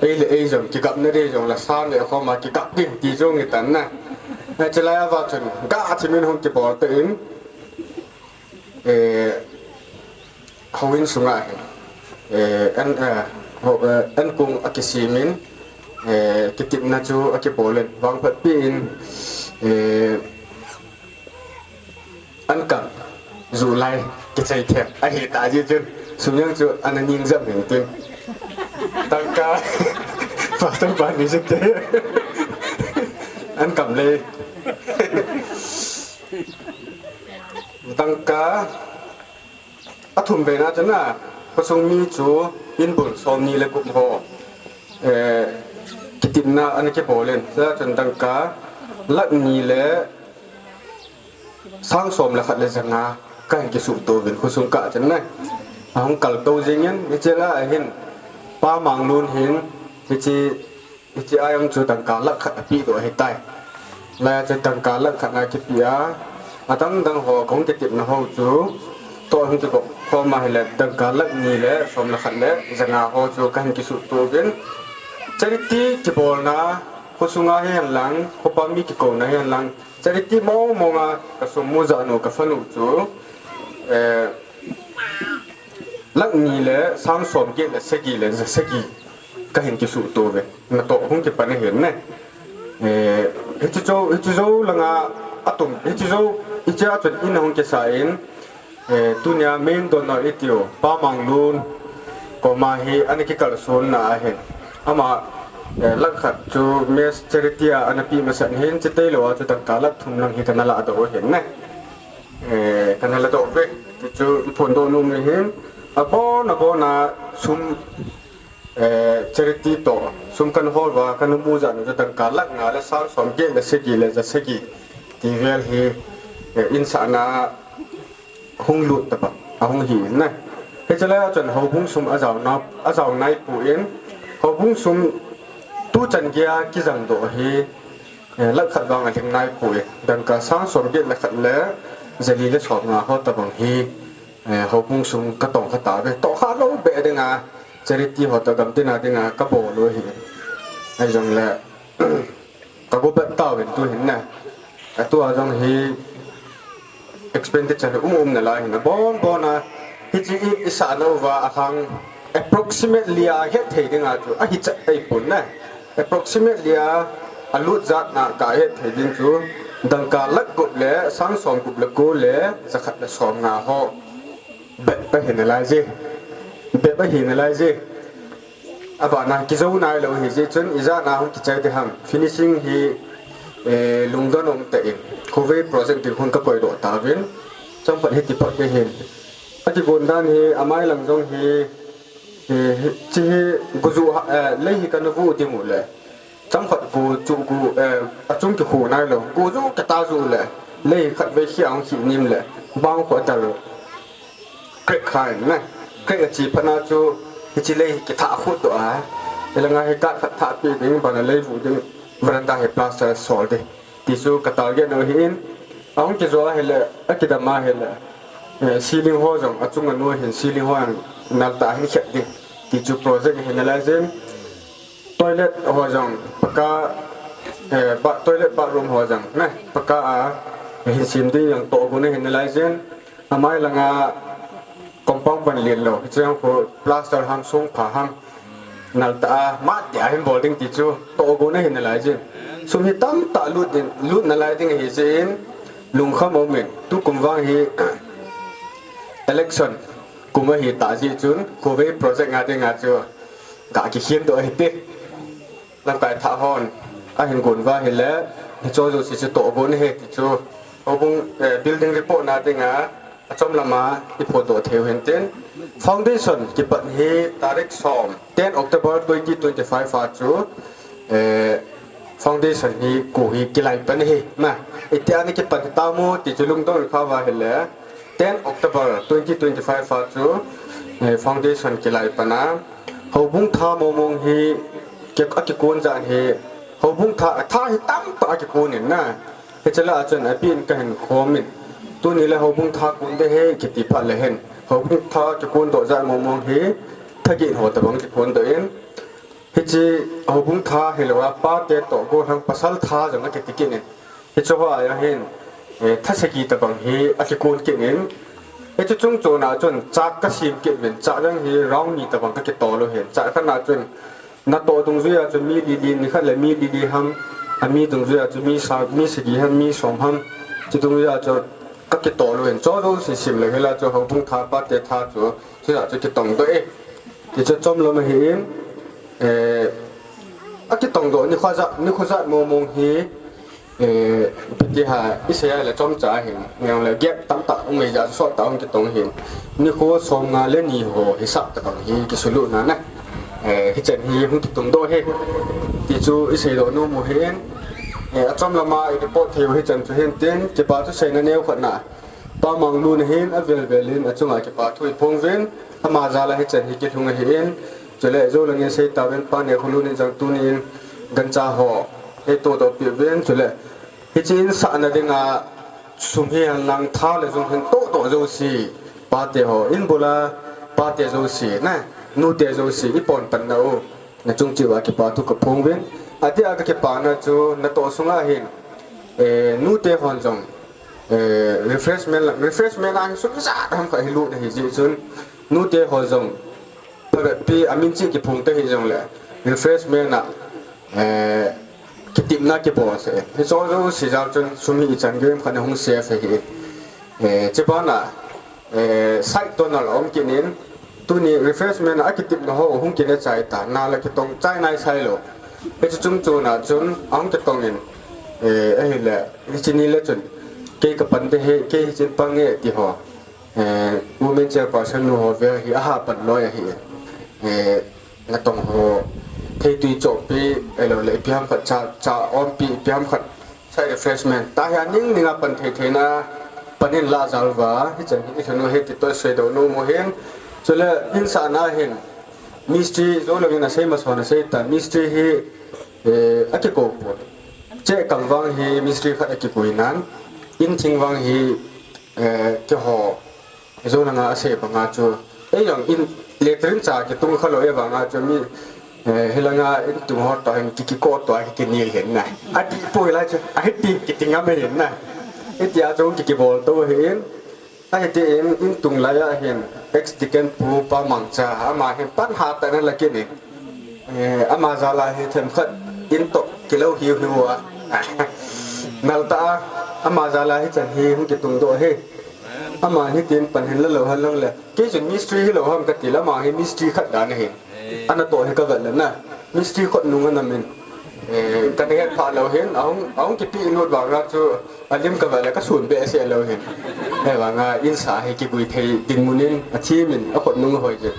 Ei le ei jong kigapna dei jong la sa le khoma kigap ding ti jong itan na. Hichelai a va chun gah chimin hung kibol tan. Eh, houin sunga hin, eh, an, eh, ho, eh, an kong akisimin, eh, kitepna chu akibolin, vangphatpi in, eh, an kam, ju lai, kichai them, ahita jeh chun, sum jong chu ana ning jam hin tin. Tangka, pastor pa ni jing te. An kam le. Tangka, athum veina chun a, khosung mi chu inbul som ni le gup ho, eh, kitepna ana kibolin. Chua chun tangka, lakh ni le sang som le khat le janga, ka hin kisuto uvin khosung kah chun na. Ahung kaltou jingin, hiche lai a hin, Pa Manglun hin, hiche Hiche a jong chu tangka lakh khat apeh doh ahitai. Lai a chu tangka lakh khat na kipe a, adang dang ho, kahung kitepna ho chu, toh hung kigop khom ahile, tangka lakh ni le som le khat le janga ho chu kahin kisuto uvin. Charity kibolna, khosunga hihen lang, khopa mi kikouna hihen lang, charity mong mong a kasum mu jat nu, ka fund u chu, eh, lakh ni le sang som get le sagi le ja sagi kahin kisuto uve. Natoh hung kipan ahin ne. Eh, hiche jou, hiche jou langa atum, hiche jou, hiche a chun in ahung kisa in, eh, tunia main donor itiu, Pa Manglun koma hi ana kikalsonna ahin. Ama, eh, lakh khat chu mess charity a ana pe masat ahin, chuteng lou a chu tangka lakh thum lang hi kana ladoh u ahin ne. Eh, kana ladoh uve. Chuchu iphondoh nom u ahin. Abon, abon a sum, eh, charity toh sum kana hol uva, kana mu jat nu chu tangka lakh nga le sang som get le sagi le ja sagi ti vel hi, eh, insahna hung lut tobang ahung hi in na. Hiche lai a chun houbung sum ajao na, ajao naipon, houbung sum tuchan geiya kijang doh hi, eh, lakh khat vang alhing naipoi. Dangka sang som get le khat le ja li le som nga ho tobang hi, eh, houbung sum katong kha tauve. Tohkha lou beh dinga charity ho toh gamtina dinga kabol u ahi. Ahijongle, kago bet tauvin tuhin na. Atua jong hi expenditure um um nalai hin, abon bon a, hiche i, isah nauva alhang approximately a hetthei dinga chu ahi chat ahipon na. Approximately a, alut jat na kahet thei ding chu, dangka lakh gup le sang som gup le ko le jakhat le som nga ho bep ahi nalai je. Bep ahi nalai je. Abana kijou nailou hi jeh chun, ijat na hung kichai ding ham. Finishing hi, eh, lungdon um tah in, Khowei project ding hung kakoi doh tauvin, chomkhat hiti phat ding hin. Akigon dan hi, amai lang jong hi, eh, hiche hi, guju ha, eh, lei hi kana vuh ding u le. Chomkhat gu chu gu, eh, achung kikhu nailou. Gu ju kata ju le. Lei khatvei khi ahung khi nim le. Bang khu atal. Crack kha in na. Crack achi phat na chu hiche lei hi kithah khut doh a. Hilanga hi card khat thah pi ding, bana lei vuh ding. Veranda hi plaster sol ding. Ti chu ka target u ahin. Ahung kijo ahile, akidam ahile. Eh, ceiling ho jong, achung anu hin ceiling ho jong nal tah hin khet ding. Ti chu project hi nalai jin. Toilet ho jong paka, eh, ba, toilet bathroom ho jong, ne, paka a, eh, hin sem ding jong tohgon ahi nalai jin. Amai langa compound ban lien lou, hiche jong khu plaster ham, song pha ham, nal tah a, mat dia hin bol ding ti chu, tohgon ahi nalai jin. Sum hi tamtah lut ding, lut nalai ding ahi jin, lungkham um in, tukum vang hi, election kum ahi tah jeh chun, Khowei project nga dinga chu, ga kikhen doh ahi te. Lamkai thah hon ahin gon uva ahile, hiche jouse chu tohgon ahi ti chu, houbung, eh, building report na dinga, achom lama i phot doh thei u hintin. Foundation kipan hi tarik som, ten October twenty twenty-five a chu, eh, foundation hi ko hi kilai pan ahi. Ma, itia na kipan tamo ti chu lungdon kha uva ahile, ten October twenty twenty-five a chu, eh, foundation kilai pan a. Houbung tha mong mong hi ki, akikon jat hi, houbung tha, tha hi tamtah akikon in na. Hiche lah a chun abin kahin khom in. Tuni le houbung tha kon ding ahi kiti phat le hin, houbung tha kikon doh jat mong mong hi, thagin ho tabang kikon doh in. Hiche houbung tha hilou a, pate toh gollhang pasal tha jong akiti kit in. Hiche ho a hin, eh, tha sagi tabang hi akikon kit in. Hiche chung chon a chun chart kasem kit uvin, chart jong hi round ni tabang kakitol u ahin. Chart khat na chun natoh dungjui a chu mi li li, nikhat le mi li li ham, ami dungjui a chu mi sa, mi sagi ham, mi som ham, chu dungjui a chu kakitol u ahin. Chu jouse sem lou hela chu houbung tha, pate tha chu, chu jat chu kitong doh e. Ti chu chom lama ahin, eh, akitong doh nikho jat, nikho jat mong mong hi, eh, ipi ti ham, isei a le chomcha ahin, ngen le gap tamtah um e, jat sot tah hung kitong ahin. Nikho som nga le ni ho hisap tabang hi kisuluhna na. Eh, hichan hi hung kitong doh ahi. Ti chu isei doh nom u ahin. Eh, achom lama i report thei u hichan chu hintin, kipa thu seina neo khat na. Pa Manglu na hin avel vel in achunga kipa thu iphong uvin, ama jal a hichan hi kilhung ahin, chule jou lang in sei tauvin Pa Nekholun in jong tuni in gancha ho eito doh peh uvin, chule hiche in sahna dinga sum hi hen lang tha le jung hin toh doh jouse, pate ho, in bul a pate jouse, na, nute jouse, i pon pan nau nachung cheh uva kipa thu kaphong uvin. Adeh a kakipana chu natoh sunga hin, eh, nute hon jong, eh, refreshment lang, refreshment a hi sum ijat ham khat hi lut na ahi jeh chun, nute ho jong phabep pi amin cheh kiphong ta hih jongle, refreshment a, eh, kitepna kibol sah e. Hiche jouse jal chun sum hi ichan gei ham khat na hung save ahi. Eh, chubana, eh, side donor aum kit in, tuni refreshment a akitepna ho hung kina chai ta, nal a kitong chai nai sai lou. Hiche chung chon a chun ahung kitong in, eh, ahile, hiche ni le chun, kei kapan ding ahi, kei hichen pang nge ti ho. Eh, women chairperson nu ho vel hi aha pan loi ahi. Eh, natong ho, theitui chohpi, ahilou le, ipi ham khat cha, cha ompi, ipi ham khat, side refreshment. Tah hi aning ning a pan thei theina, pan in lah jal uva, hichan hi i lhun u ahi ti toh isei doh nom u ahin. Chule, in sahna hin, mistri, jou lang in asei mason asei ta, mistri hi, eh, akikou poi. Cheh kam vang hi, mistri khat akikoi nan, in thing vang hi, eh, keiho, Jou langa asei banga chu, ei jong in, latrine cha kitung kha lou e vanga chu mi, eh, hilanga in tung ho toh hin ki, kiko toh hi kinel hin na. Ati poi lai chu, ahi ti kiti ngam hin na. Hitia chu ki, kibol tou hin. Ahi ti in, in tung lai a hin, ex deacon pu Pa Mangcha, ama hin pan hatah in ala kit in. Eh, ama jal a hi themkhat, In toh kilou hiu hiu a. Nal ta a, ama jal a hichan hi hung kitung doh hi. Ama hitin pan hin la lou hen lang le. Kei chun mistri hilou ham kati le, ama hi mistri khat dan ahi. Ana toh hi ka vet le na. Mistri khut nung ana min. Eh, ka na het pha lou hin, ahung, ahung kipi in ut vang a chu, alim ka vet le ka sun behseh lou hin. Ahivang a, in sa hi kigui thei dinmun in, athim in, akhut nung ahoi jin.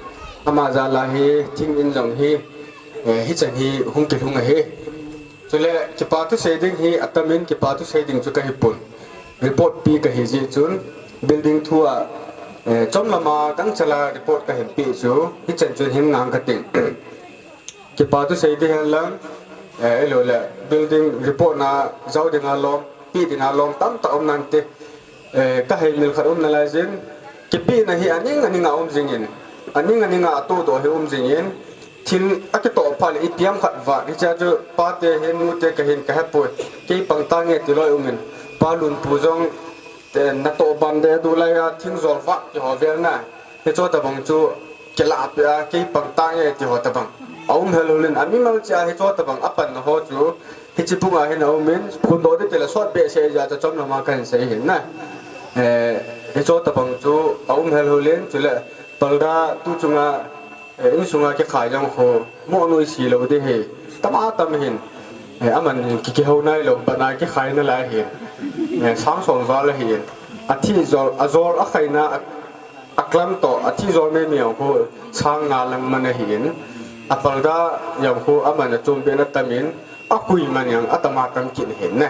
Ama jal a hi, thing in jong hi, eh, hichan hi hung kilhung ahi. Chule, kipa thusei ding hi atam in, kipa thusei ding chu ka hi pon. Report pi ka hi jeh chun, building thu a, eh, chom lam a gangchal a report ka hin pe chu, hichan chun hin ngang ka tin. Kipa thusei ding hen lang, eh, ahilou le, building report na jao ding a lom, pe ding a lom tamtah um nante. Eh, ka heimil khat um nalai jin, kipehna hi aning aning a um jing in, aning aning a atoh doh hi um jing in, thil akitoh phat le ipi ham khat vat, hiche a chu pate hin nute ka hin ka hepoi, kei pang tange ti loi um in, pa Lunpu jong, eh, natoh ban deh du lai a thing jol vat kiho vel na, hiche tabang chu kilah peh a, kei pang tange ti ho tabang. Aum hel hel in, amimal cheh a hiche tabang apanna ho chu, hiche pung a hin aum in, phondoh ding ti le sot behseh jeh a chu chom lam a ka hin sei hin na. Eh, hiche tabang chu aum hel hel in, chule parda tu chunga, eh, insung a kikhai jong khu, mo noi si lou ding hi, tam a tam hin, eh, aman ki, kihou nai lou, ban a kikhai nalai hin, eh, sang som val ahin, athi jol, ajol akhaina, a, aklam toh, athi jol me me jong khu, sang nga lang man ahin, a parda jong khu, aman achom pen atam in, akhui man jong atam a tam kit hin na.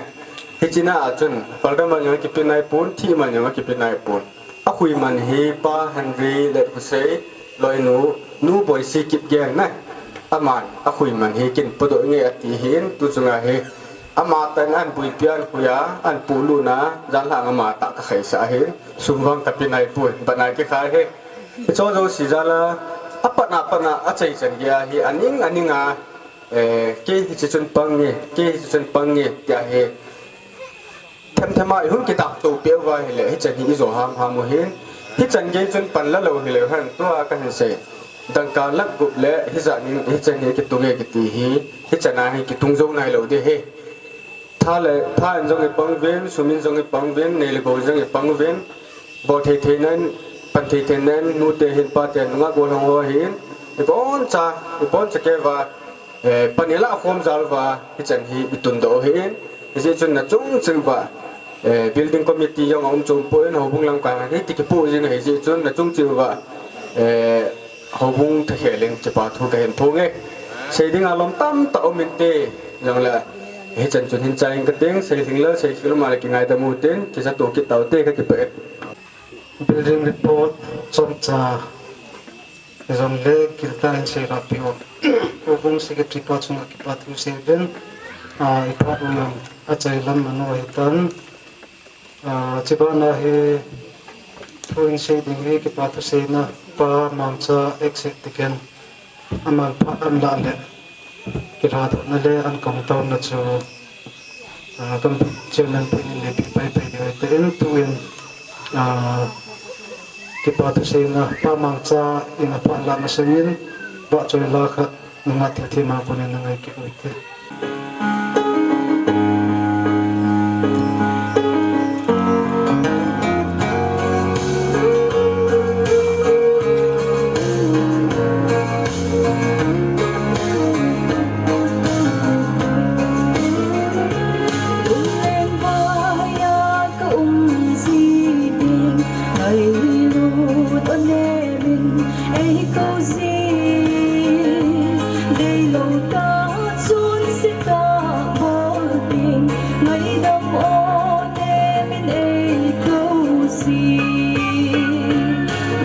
Hiche na a chun, parda man jong akipe nai pon, thi man jong akipe nai pon. Akhui man hi Pa Henry Letkhosei, loinu, Nu Boisi Kipgen na. Aman, akhui man hi kin podoh nge ati hin, tu chunga hi. Ama tah in ahin buipi a ahin khui a, ahin polut na, jan lhang ama tah ka khaisah hin, sum vang ka pe nai poi, ban a kikhai hi. Hiche jouse jal a, apat a pat a, achai chan gei a hi, aning, aning a, eh, kei hiche chun pang nge, kei hiche chun pang nge, tia hi. Them them a ihung kitah to peh uva ahile, hichan hi ijo ham ham u hin. Hichan gei chun pan la lou hileu hen, tua ka hin sei. Dangka lakh gup le, hijat nin, hichan hi kitung e kiti hi, hichan a hi kitung jou nai lou ding hi. Tha le, tha in jong ipang uvin, sum in jong ipang uvin, nei le gou in jong ipang uvin. Bol thei thei nan, pan thei thei nan, nute hin pate nunga gollhang ho hin, iboncha, iboncha kei uva, eh, pan ilah khom jal uva, hichan hi itundoh u ahin, hijeh chun nachung cheh uva, eh, building committee jong aum chom poi, houbung lamkai hi ti kipoh jing ahi jeh chun nachung cheh uva, eh, houbung thakhel in kipa thu ka hin phong e. Sei ding a lom tamtah um inte, jongle, hichan chun hin chai ing kating, sei lhing le, sei lhing lou ma le kingaidam utin, kija to kit taute ka kipah e. Building report chomcha jongle, kiltan in sei rapi u. Houbung secretary pa chunga kipa thu sei uvin, ah, iphat u jong achai lam manu ahitan. Ah, chubana hi thu in sei ding hi kipa thuseina Pa Mangcha Exec Tiken aman phat an lah le kilhadohna le an kong taona chu, ah, kan chairman pen in le pi pai pai ding ahi te in tu in, ah, kipa thuseina Pa Mangcha in aphat lah masang in vahchoi la khat Nunga thil thim a konin na ngai kit u hite. Leng vai a ka um ji ding, ngailut o nemin ei kou ji. Deilou ta chun sita bol ding, ngaidam o nemin ei kou ji.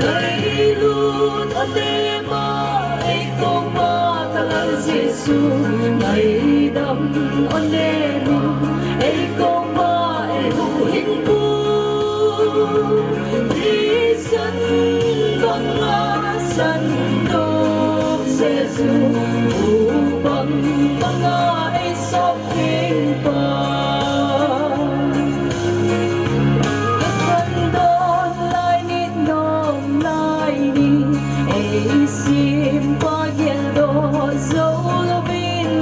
Ngailut o nema ei kou pa ka Lal Jesu, ngaidam o nemin ei kou pa ei huhhingpu. Thisan banga sandoh Jesu, upang banga ei sop ding pa. Ei khandoh lai ni, dom lai ni, ei simpa geldoh jou louvin.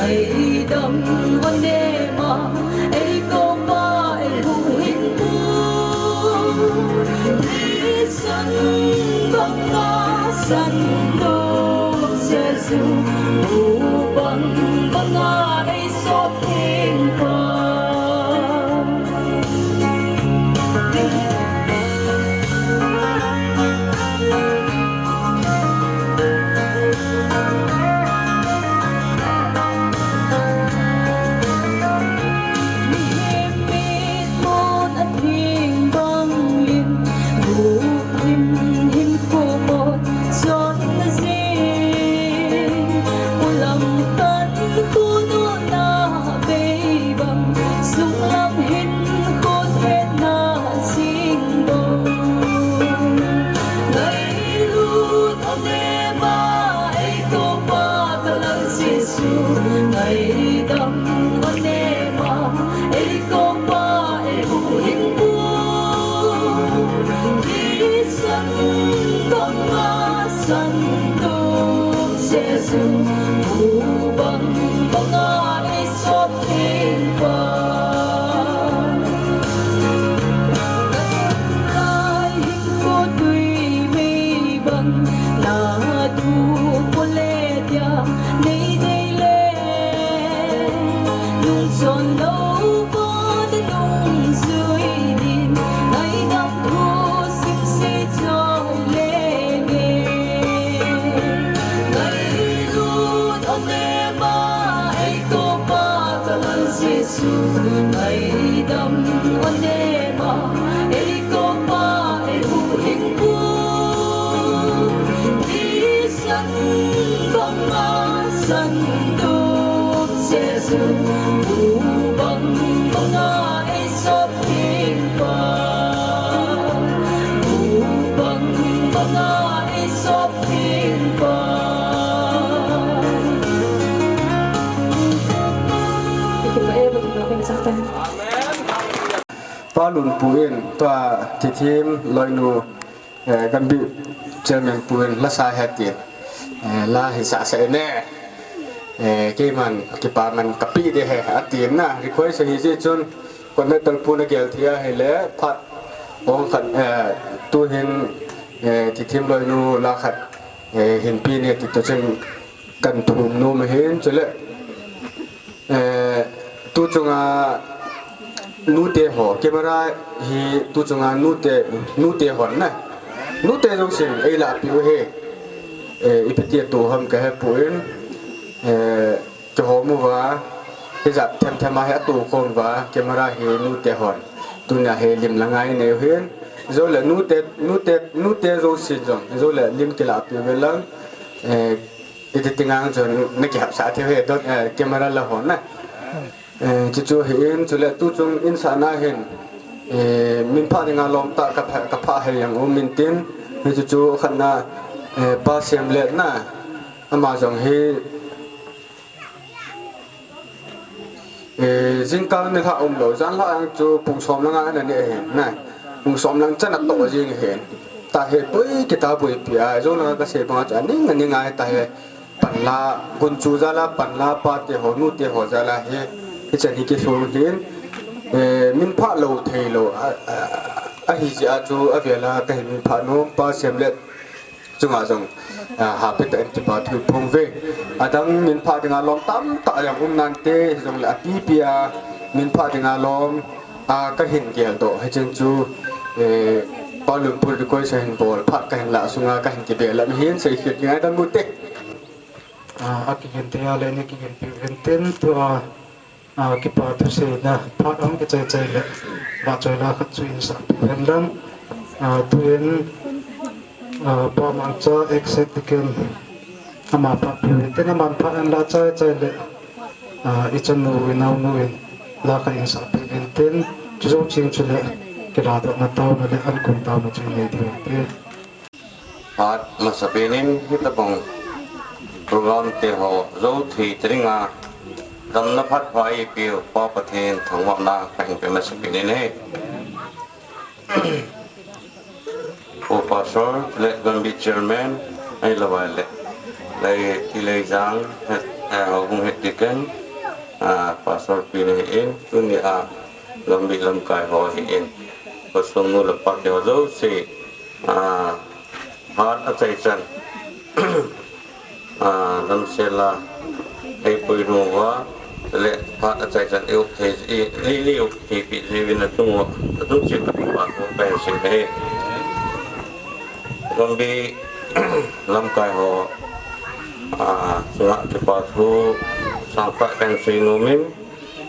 Eidam o nema, eikoupa, eihuhhingpu. Thisan banga sandoh Jesu, bu bang banga eisop thengpa. Jesu, ngaidam o nema, eikoupa, eihuhhingpu. Thisan banga sandoh Jesu, bu bang banga eisop thengpa. Lai hing ko tui mei bang, na thu pole tia nei dei le. Nung chon lou po te nung jui din, ngaidam thu sim sei choi le nge. Ngailut o nema, eikoupa ka Lal Jesu, ngaidam o nema, eikoupa, eihuhhingpu. Thisan banga sandoh Jesu, bu bang banga eisop thengpa. Bu bang banga eisop thengpa. Pa Lunpu in tua Thithem loinu, eh, Gambih Chairman pu in la sa e tin, eh, la hi sa sa e ne, eh, keiman kipa man ka pe ding ahi atin na, request ahi jeh chun, conductor pu na gel thei ahile, phat ong khat, eh, tuhin, eh, Thithem loinu la khat, eh, hin pe ni ti toh chun, kan thum nom ahin, chule, eh, tu chunga nute ho, camera hi tu chunga nute, nute hon na. Nute jong sin ei lah piu ahi. Eh, ipi ti atoh ham ka he poi, eh, kihom uva, hijat them them a hi atoh khom uva, camera hi nute hon. Tunia hi lim la ngai nei u hin. Jole nute, nute, nute jong sin jong, jole lim kilah piu ve lang. Eh, Editing ang chun na kihapsah thei u ahi, don, eh, camera la hon na. Eh, chuchu ahin, chule tu chung insahna hin, eh, min phah dinga lom tah ka pha, ka phah hei jong um intin, hichu chu khatna, eh, Pa Semlet na, ama jong hi, eh, jingkah nilhah umlou, janlhah ang chu pung som langa ana ne ahin, na. Pung som lang chan atoh jing ahin. Tahi pui kita pui pi a, jong langa kasei banga chu aning, aning ngai tahi. Panla, gunchu jal a, panla, pate ho, nute ho jal a hi, hichan hi kilhung hin, eh, min phah lou thei lou, a, a, ahi jeh a chu avel a kahin min phah nom, Pa Semlet chunga jong, a, happy tah in kipa thu phong ve. Adang min phah dinga lom tamtah jong um nante, hijongle apipi a min phah dinga lom, a, kahin geldoh, hichun chu, eh, Pa Lunpu request ahin bol phat kahin lah sunga kahin kibel a, mihin sei khel ngaidam u te. A, akigen thei a le nei kigenpiu hintin tua, a, kipa thuseina phat ahung kichai chai le, vahchoi la khat chu insah piu hen lang. A, tuin, a, Pa Mangcha, Exec Deacon, ama phat piu hintin, aman phat ahin lah chai chai le, a, ichanu, inaonu in la khat insah piu hintin, chujou cheng chule, kiladohna taona le ankon taona chu inei diu hintin. Phat masapen in hitobang program te ho jou thei tadinga damna phat pha eipeu Pa Pathen thangvahna kahin pe masapen in ahi. U Pastor, le Gambih Chairman, ahilou le, le Thilei Jang, Eh, houbung hetdiken, ah, Pastor pi le hi in, tunia, Gambih lamkai ho hi in. Pastor nu le pa te ho jouse, ah, phat achaichan, ah, damsel a, eipui lhung uva, le phat achaichan i-up thei, i, ni, ni-up thei pi jiuvin achung uva, achung cheh uva, pa ho kahin sei e. Gambih lamkai ho, ah, chunga kipa thu sangtah kahin sei nom in,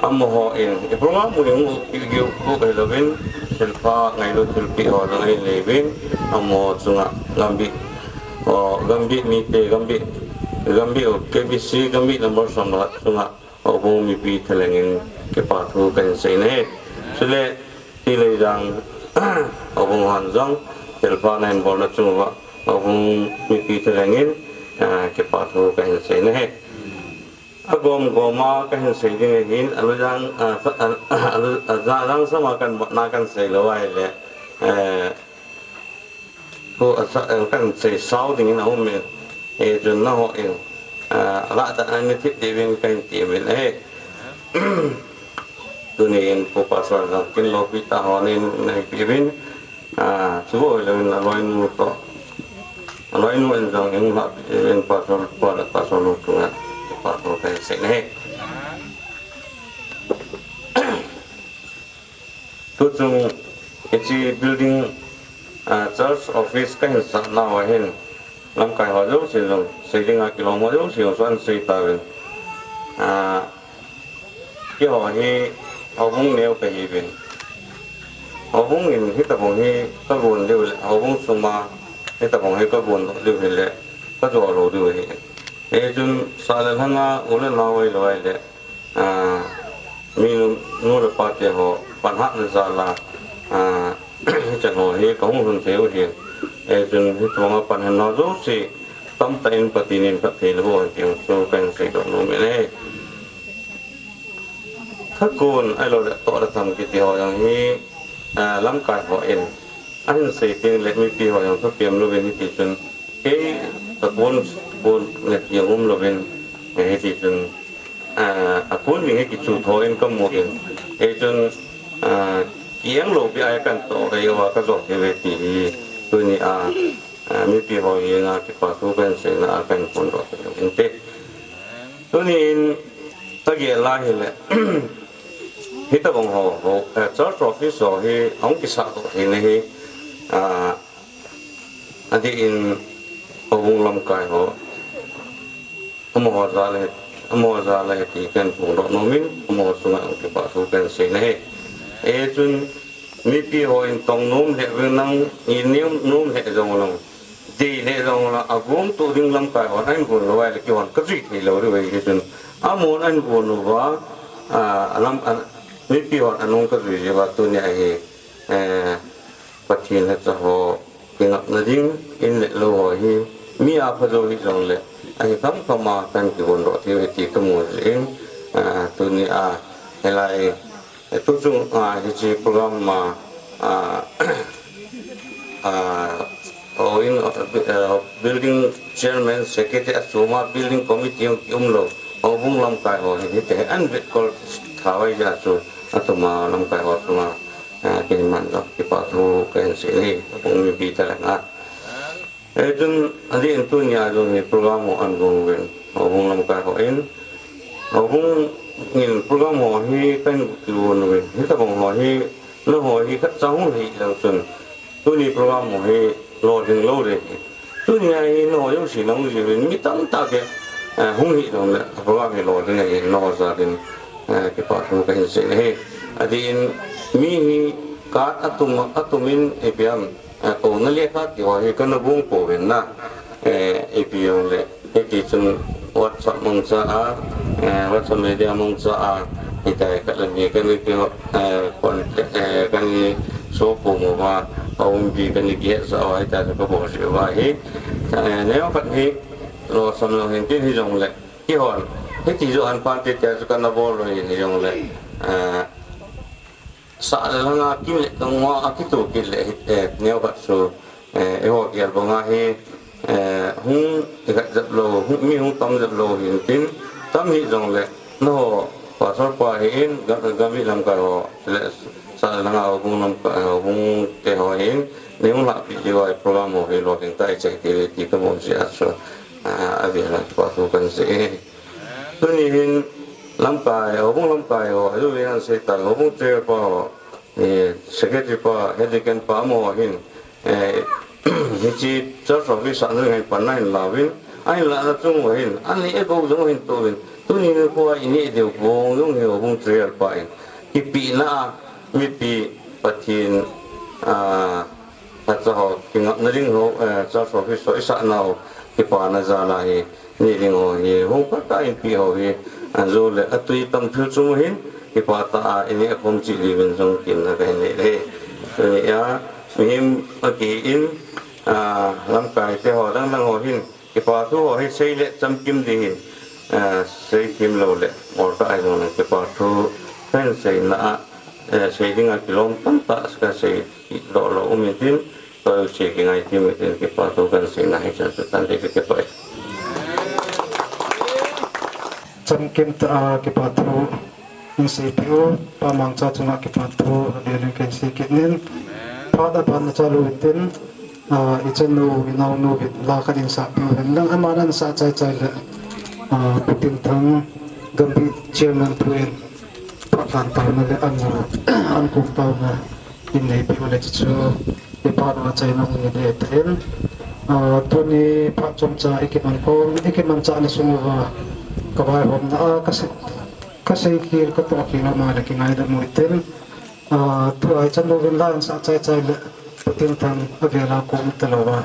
amaho in, i program u ding u, i, i, u, u, hilouvin, thilpha ngailut thilpeh ho jong ahin nei uvin, amaho chunga Gambih, o, Gambih mite, Gambih, Gambih, o, K B C, Gambih number som le khat chunga, houbung mipi thalheng in kipa thu kahin sei e. Chule, Tileijang, houbung hon jong, thilpha nahin bolna chung uva, houbung mipi thalheng in, ah, kipa thu kahin sei e. Agom gom a kahin sei ding ahin, alu jang, ah, sa-, ah, alu, ah, ja-, jang sama kan botna kahin sei lou ahile, eh, Pu asa, eh, kahin sei sao dingin aum in, eh, chun nangho in, ah, alah dan a nathip diuvin kahin ti uvin e. Tuni in Pu Pastor jong kin loupi tah hon in neipi uvin, ah, chu bou hilouvin aloinu toh, aloinu in jong in lah pi uvin Pastor pa le Pastor nu chunga Pastor kahin sei e. Tuchung hiche building, ah, church office kahin sah nau ahin, lamkai ho jouse jong, sei dinga kilom ho jouse jong, suan sei tauvin. Ah, keiho hi houbung neo kahiuvin. Houbung in hitabang hi kagon diu le, houbung sunga hitabang hi kagon diu hile, kajo lou diu ahi. Hichun sah le lhanga u le nao ahilou ahile, ah, mi nu, nu le pa te ho, panhahna jal a, ah, hichan ho hi kahung lhun thei u ahi. Hichun hitabanga panhahna jouse, tamtah in Pathen in phatthei nabol hen ti chu kahin seidoh nom e. Thakon ahilou le toh le tham kiti ho jong hi, ah, lamkai ho in ahin sei teng le mipi ho jong thupem louvin hiti chun, kei kakon, kon le ti jong um louvin, eh, hiti chun, ah, akon ding hi kichu tho in kamu in, hichun, ah, kieng lou pi a kahin toh kei uva kajot thei uve ti hi, tunia, ah, mipi ho henga kipa thu kahin seina a kahin phondoh thei u hinte. Tunin, agel a hile, hitabang ho, ho, eh, church office ho hi, ahung kisahdoh theina hi, ah, adih in, houbung lamkai ho, amaho jal a, amaho jal a ti kahin phongdoh nom in, amaho chunga ahung kipa thu kahin seina ahi. Hichun, mipi hon tong nom lheh uvin lang, i nom, nom lheh jong lang, dei lheh jong lang, agong toh ding lamkai hon ahin gon lou ahile, keihon kajui thei lou diu ahi chun. Amahon ahin gon uva, ah, alam, ah, mipi hon anung kajui jeh uva tunia hi, eh, Pathen lhacha ho, kingapna ding, in le lou ho hi, mi apha jou hih jongle, ahi khamkham a kahin kigondoh thei uve ti kamu jeh in, ah, tunia, hilai, Eh, tuchung, ah, hiche program ma, ah, ah, o in, eh, building chairman, secretary, achoma building committee jong kium lou, houbung lamkai ho hi, hiti hi ahin vetkol tha uva ahijeh chun, atuma lamkai ho chunga, ah, keiman jong kipa thu kahin sei e, houbung mipi thalheng a. Hichun, adih in tunia jong hi program ho ahin gon uvin, houbung lamkai hon, houbung in program ho hi kahin kigon uvin, hitabang ho hi, nangho hi khatcha hung hih lou chun, tuni program ho hi lolhing lou ding ahi. Tunia hi nangho jouse nahung jiuvin, mi tamtah beh, eh, hung hih jongle, program hi lolhing ahi, nangho jal in, eh, kipa thu kahin sei e. Adih in, mi hi card atum, atum in, ipi ham, Eh, kouna lekha ti ho hi kana bung pouvin na. Eh, ipi jongle, hiti chun WhatsApp mangcha a, eh, WhatsApp media mangcha a, hitia hi khat le ni kana ti ho, eh, kon, eh, kana soh pum uva, aumpi kana kihet sah uva, hitia chu kabol jeh uva hi. Eh, neo khat hi, losam lou hin tin hijongle, keihon, hiti joh han pan ti tia chu kana bol lou hin hijongle, eh, Sah le lhanga kin le tong uva akitoh kit le hi, eh, neo khat chu, eh, eiho gel banga hi, eh, hung ihet jep lou, hung, mi hung tam jep lou hin tin, tam hijongle, nangho pastor pa hi in, ga-, gam hi lamkai ho, le sa langa houbung lamkai, houbung te ho hi in, nei hung lahpeh diu a program ho hi lolhing tai chai ti, ti kamu jeh a chu, a, avel a kipa thu kahin sei e. Tuni hin lamkai, houbung lamkai ho, ajo ve han sei ta, houbung chair pa ho, eh, secretary pa, head deacon pa amaho hin, eh, hiche church office a nung hin pan ahin lauvin, ahin lahna chung uva hin, anei e bou jong ahin toh uvin. Tuni nikho a ineh diu bou jong hi houbung chair pa in kipehna a, mipi Pathen, ah, Khatcha ho, kingapna ding ho, eh, church office ho, isah nau, kipana jal a hi, neh ding ho hi, hung phatah in peh ho hi, ajo le, atui tam thil chung hin, kipah tah a, ineh khom cheh diuvin jong temna kahin nei e. Tuni a, mihem akihi in, ah, lamkai te ho, dang dang ho hin, kipa thu ho hi sei le chamkim ding hin, eh, sei them lou le, mol tah ahi jong le kipa thu kahin seina a, eh, sei ding a kilom tamtah kasei lou lou um in tin, tua chu kingai them in tin kipa thu kahin seina hi chan chu tante ka kipah e. Chamkim tah a kipa thu. Hin seipeh u, Pa Mangcha chunga kipa thu, avel in kahin sei kit in. Phat aban a chalu hitin, ah, ichanu, inaonu, hin la khat in sahpeh u hen lang, aman asah chai chai le, ah, Pu Tinthang, Gambih chairman pu in, phat lhan taona le an, an kum taona, in neipeh u le chuchu, Kipa thu achaina mun hi ding ahitan, ah, tuni phat chomcha ikiman khom, ikimanchahna sung uva, kavaihomna a, kasei, kasei khel, katoh khel a ama le kingaidam u hitin, ah, tua ichan louvin la in sah chai chai le, Pu Tinthang avel a kom talou a,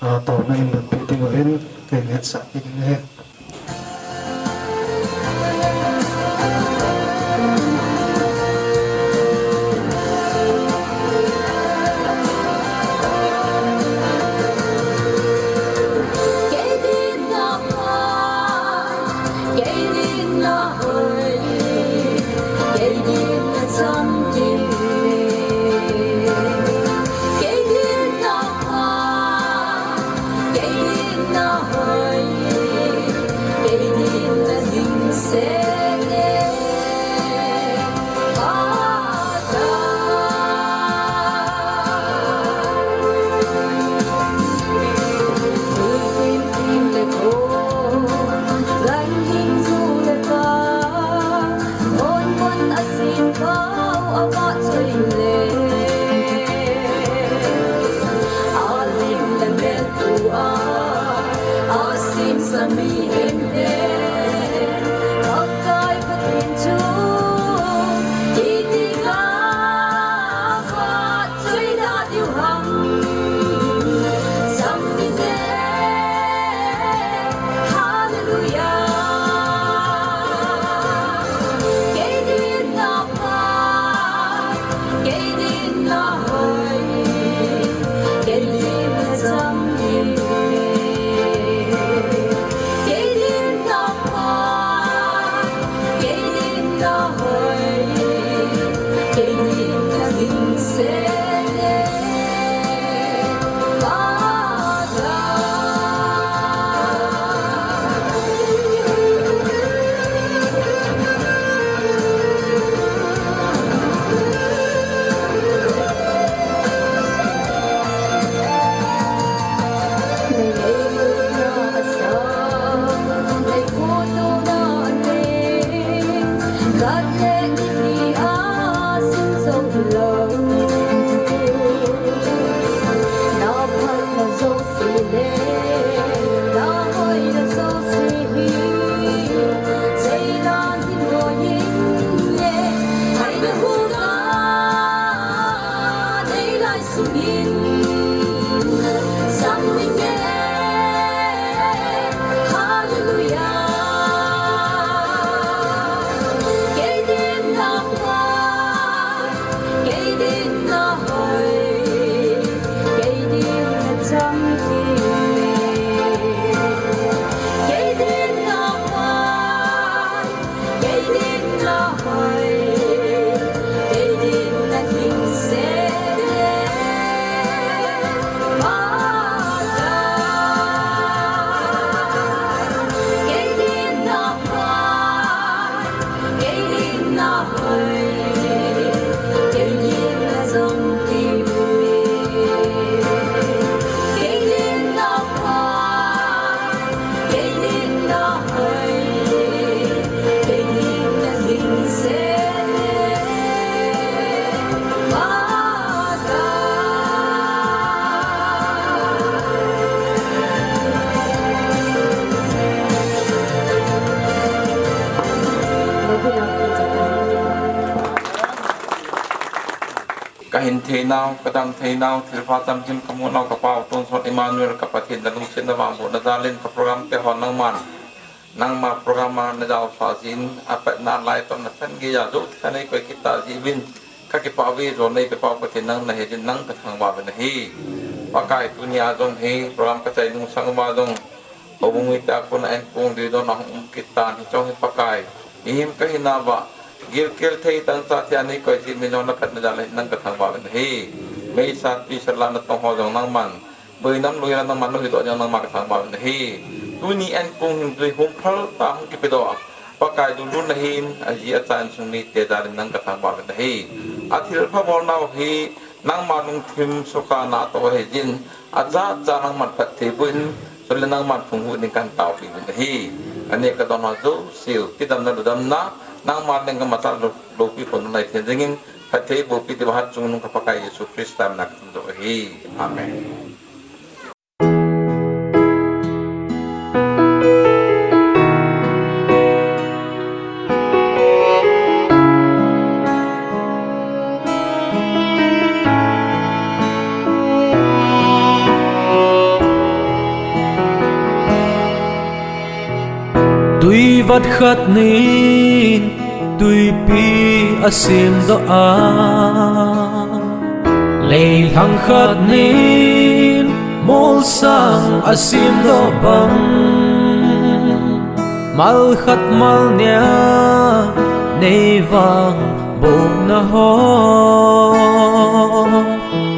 ah, taona in donpi ding uvin, kahin hetsah kit in ahi. theinau, kadam theinau, thilpha chamkim kamunau, ka Pa u tonsot Emmanuel, ka Pathen, nalungsetna vangbohna jalin ka program te ho nangman, nangma program a najao sah jin, apatna lai toh nachan geiya jou thei a neikoi kit tah jeh uvin, kakipah uve, jona eipeh Pathen nang nahi jeh in nang kathangvah uvin ahi. Pakai, tunia jong hi program kachai nung sang uva jong, houbung mite a kona enkong duidon a hung um kit tan, hiche hi Pakai, mihem kahinauva, gilkel thei tah in cha thei a neikoi jeh in, mi jong naphatna jal ahin nang kathangvah uvin ahi. Meisa tuisa lah natong ho jong nangman, boina umlou a nangman nahuhdoh jeh in nangma kathangvah uvin ahi. Tuni enkong hing jui hung phal tah a hung kipedoh a, Pakai, lulunna hin aji acha insung mite jalin nang kathangvah uvin ahi. Athilpha bolnau hi nangma lungthim sukha na atoh ahi jeh in, ajat jat nangman phatthei bohin, chule nangman phung huhna ding kahin taopeh uvin ahi. Kaneh kadonha jouseu, kidamna lungdamna, nangma lenggam a chalou, loupi khonna nahi thei jingin, phatthei bohpi diuva hatchungnung ka Pakai Jesu Christa mina kathum doh ahi. Amen. Tui vat khat nin twipi asemdoh a, leilhang khat nin molsang asemdoh bang, mal khat mal nia neivangbohna ho,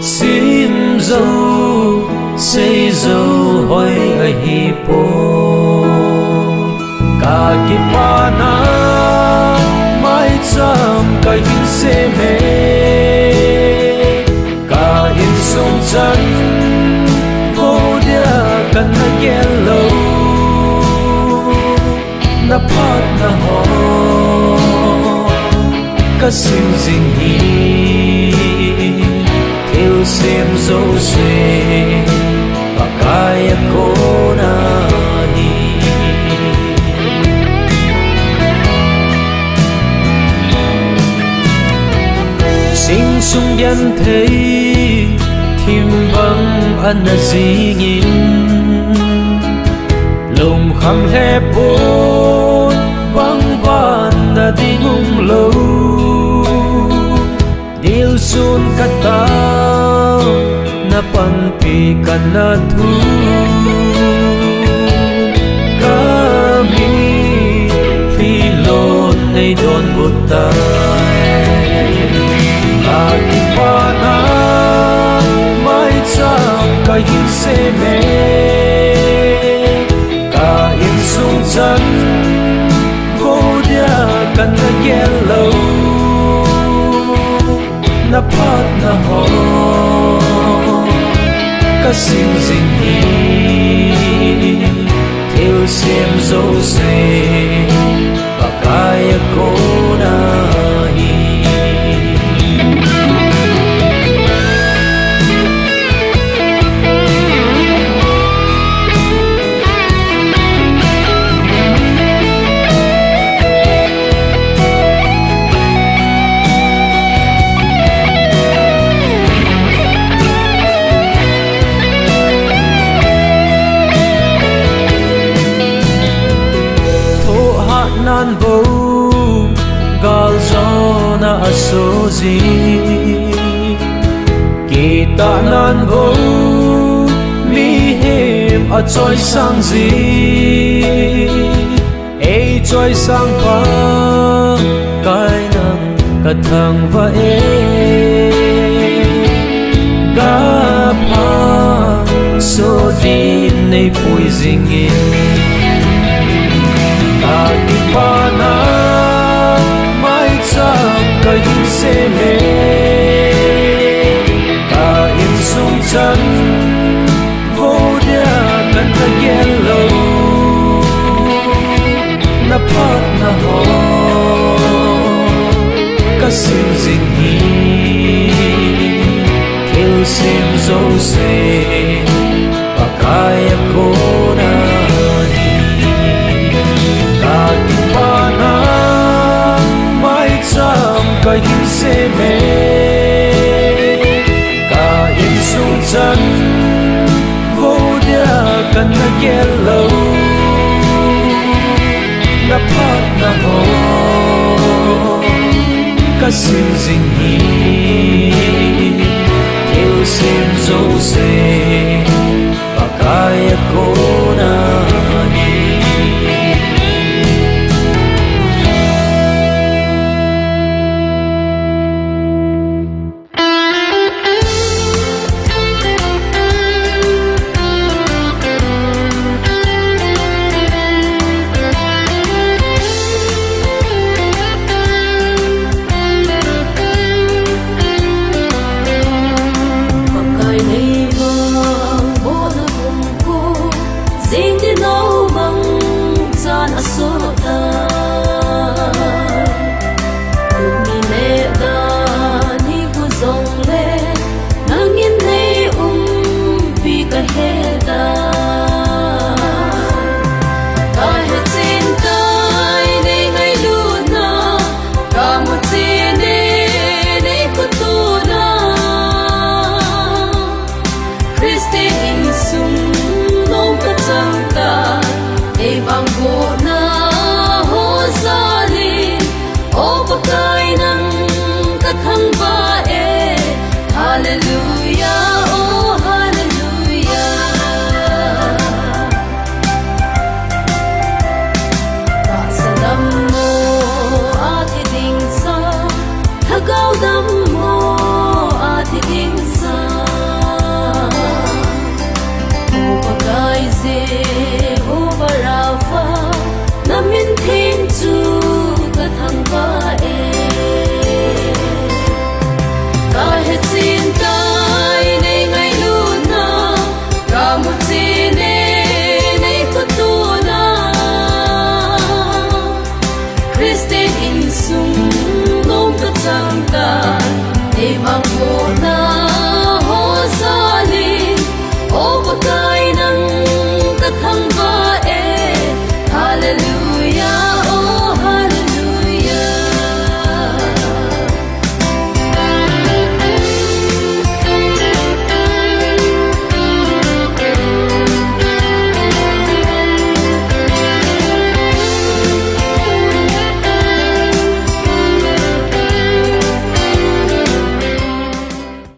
sim jou, sei jou hoi ahipoi. Kakipana maicham kahin sem e, ka insung chan vo dia kana gel lou, naphatna ho kasim jing hi, thilsem jouse Pakai a kona hi. Sing sung genthei thim bang ana jingin, lungkham lheh pon, pangbanna ding umlou. Dilsun katao, napanpi kana thu, kami hilou nei donbut tai. Kakipana maicham kahin sem e, ka insung chan vo dia kana gel lou, naphatna ho kasim jing hi, thilsem jouse Pakai a kona hi. Thohhatnan bou galjona aso jing, kitahnan bou mihem achoisang jing. Ei choisang Pakai nang kathangvah e, ka phatsoh din neipui jingin, kakipana maicham kahin sem e, ka insung chan vo dia kana gel lou, naphatna ho kasim jing hi, thilsem jouse Pakai a kona hi. Kakipana maicham kahin sem e, Sim jing hi thilsem jouse Pakai a kona hi. Pakai nei vang bona hung ko, jing ti no bang chan a sota.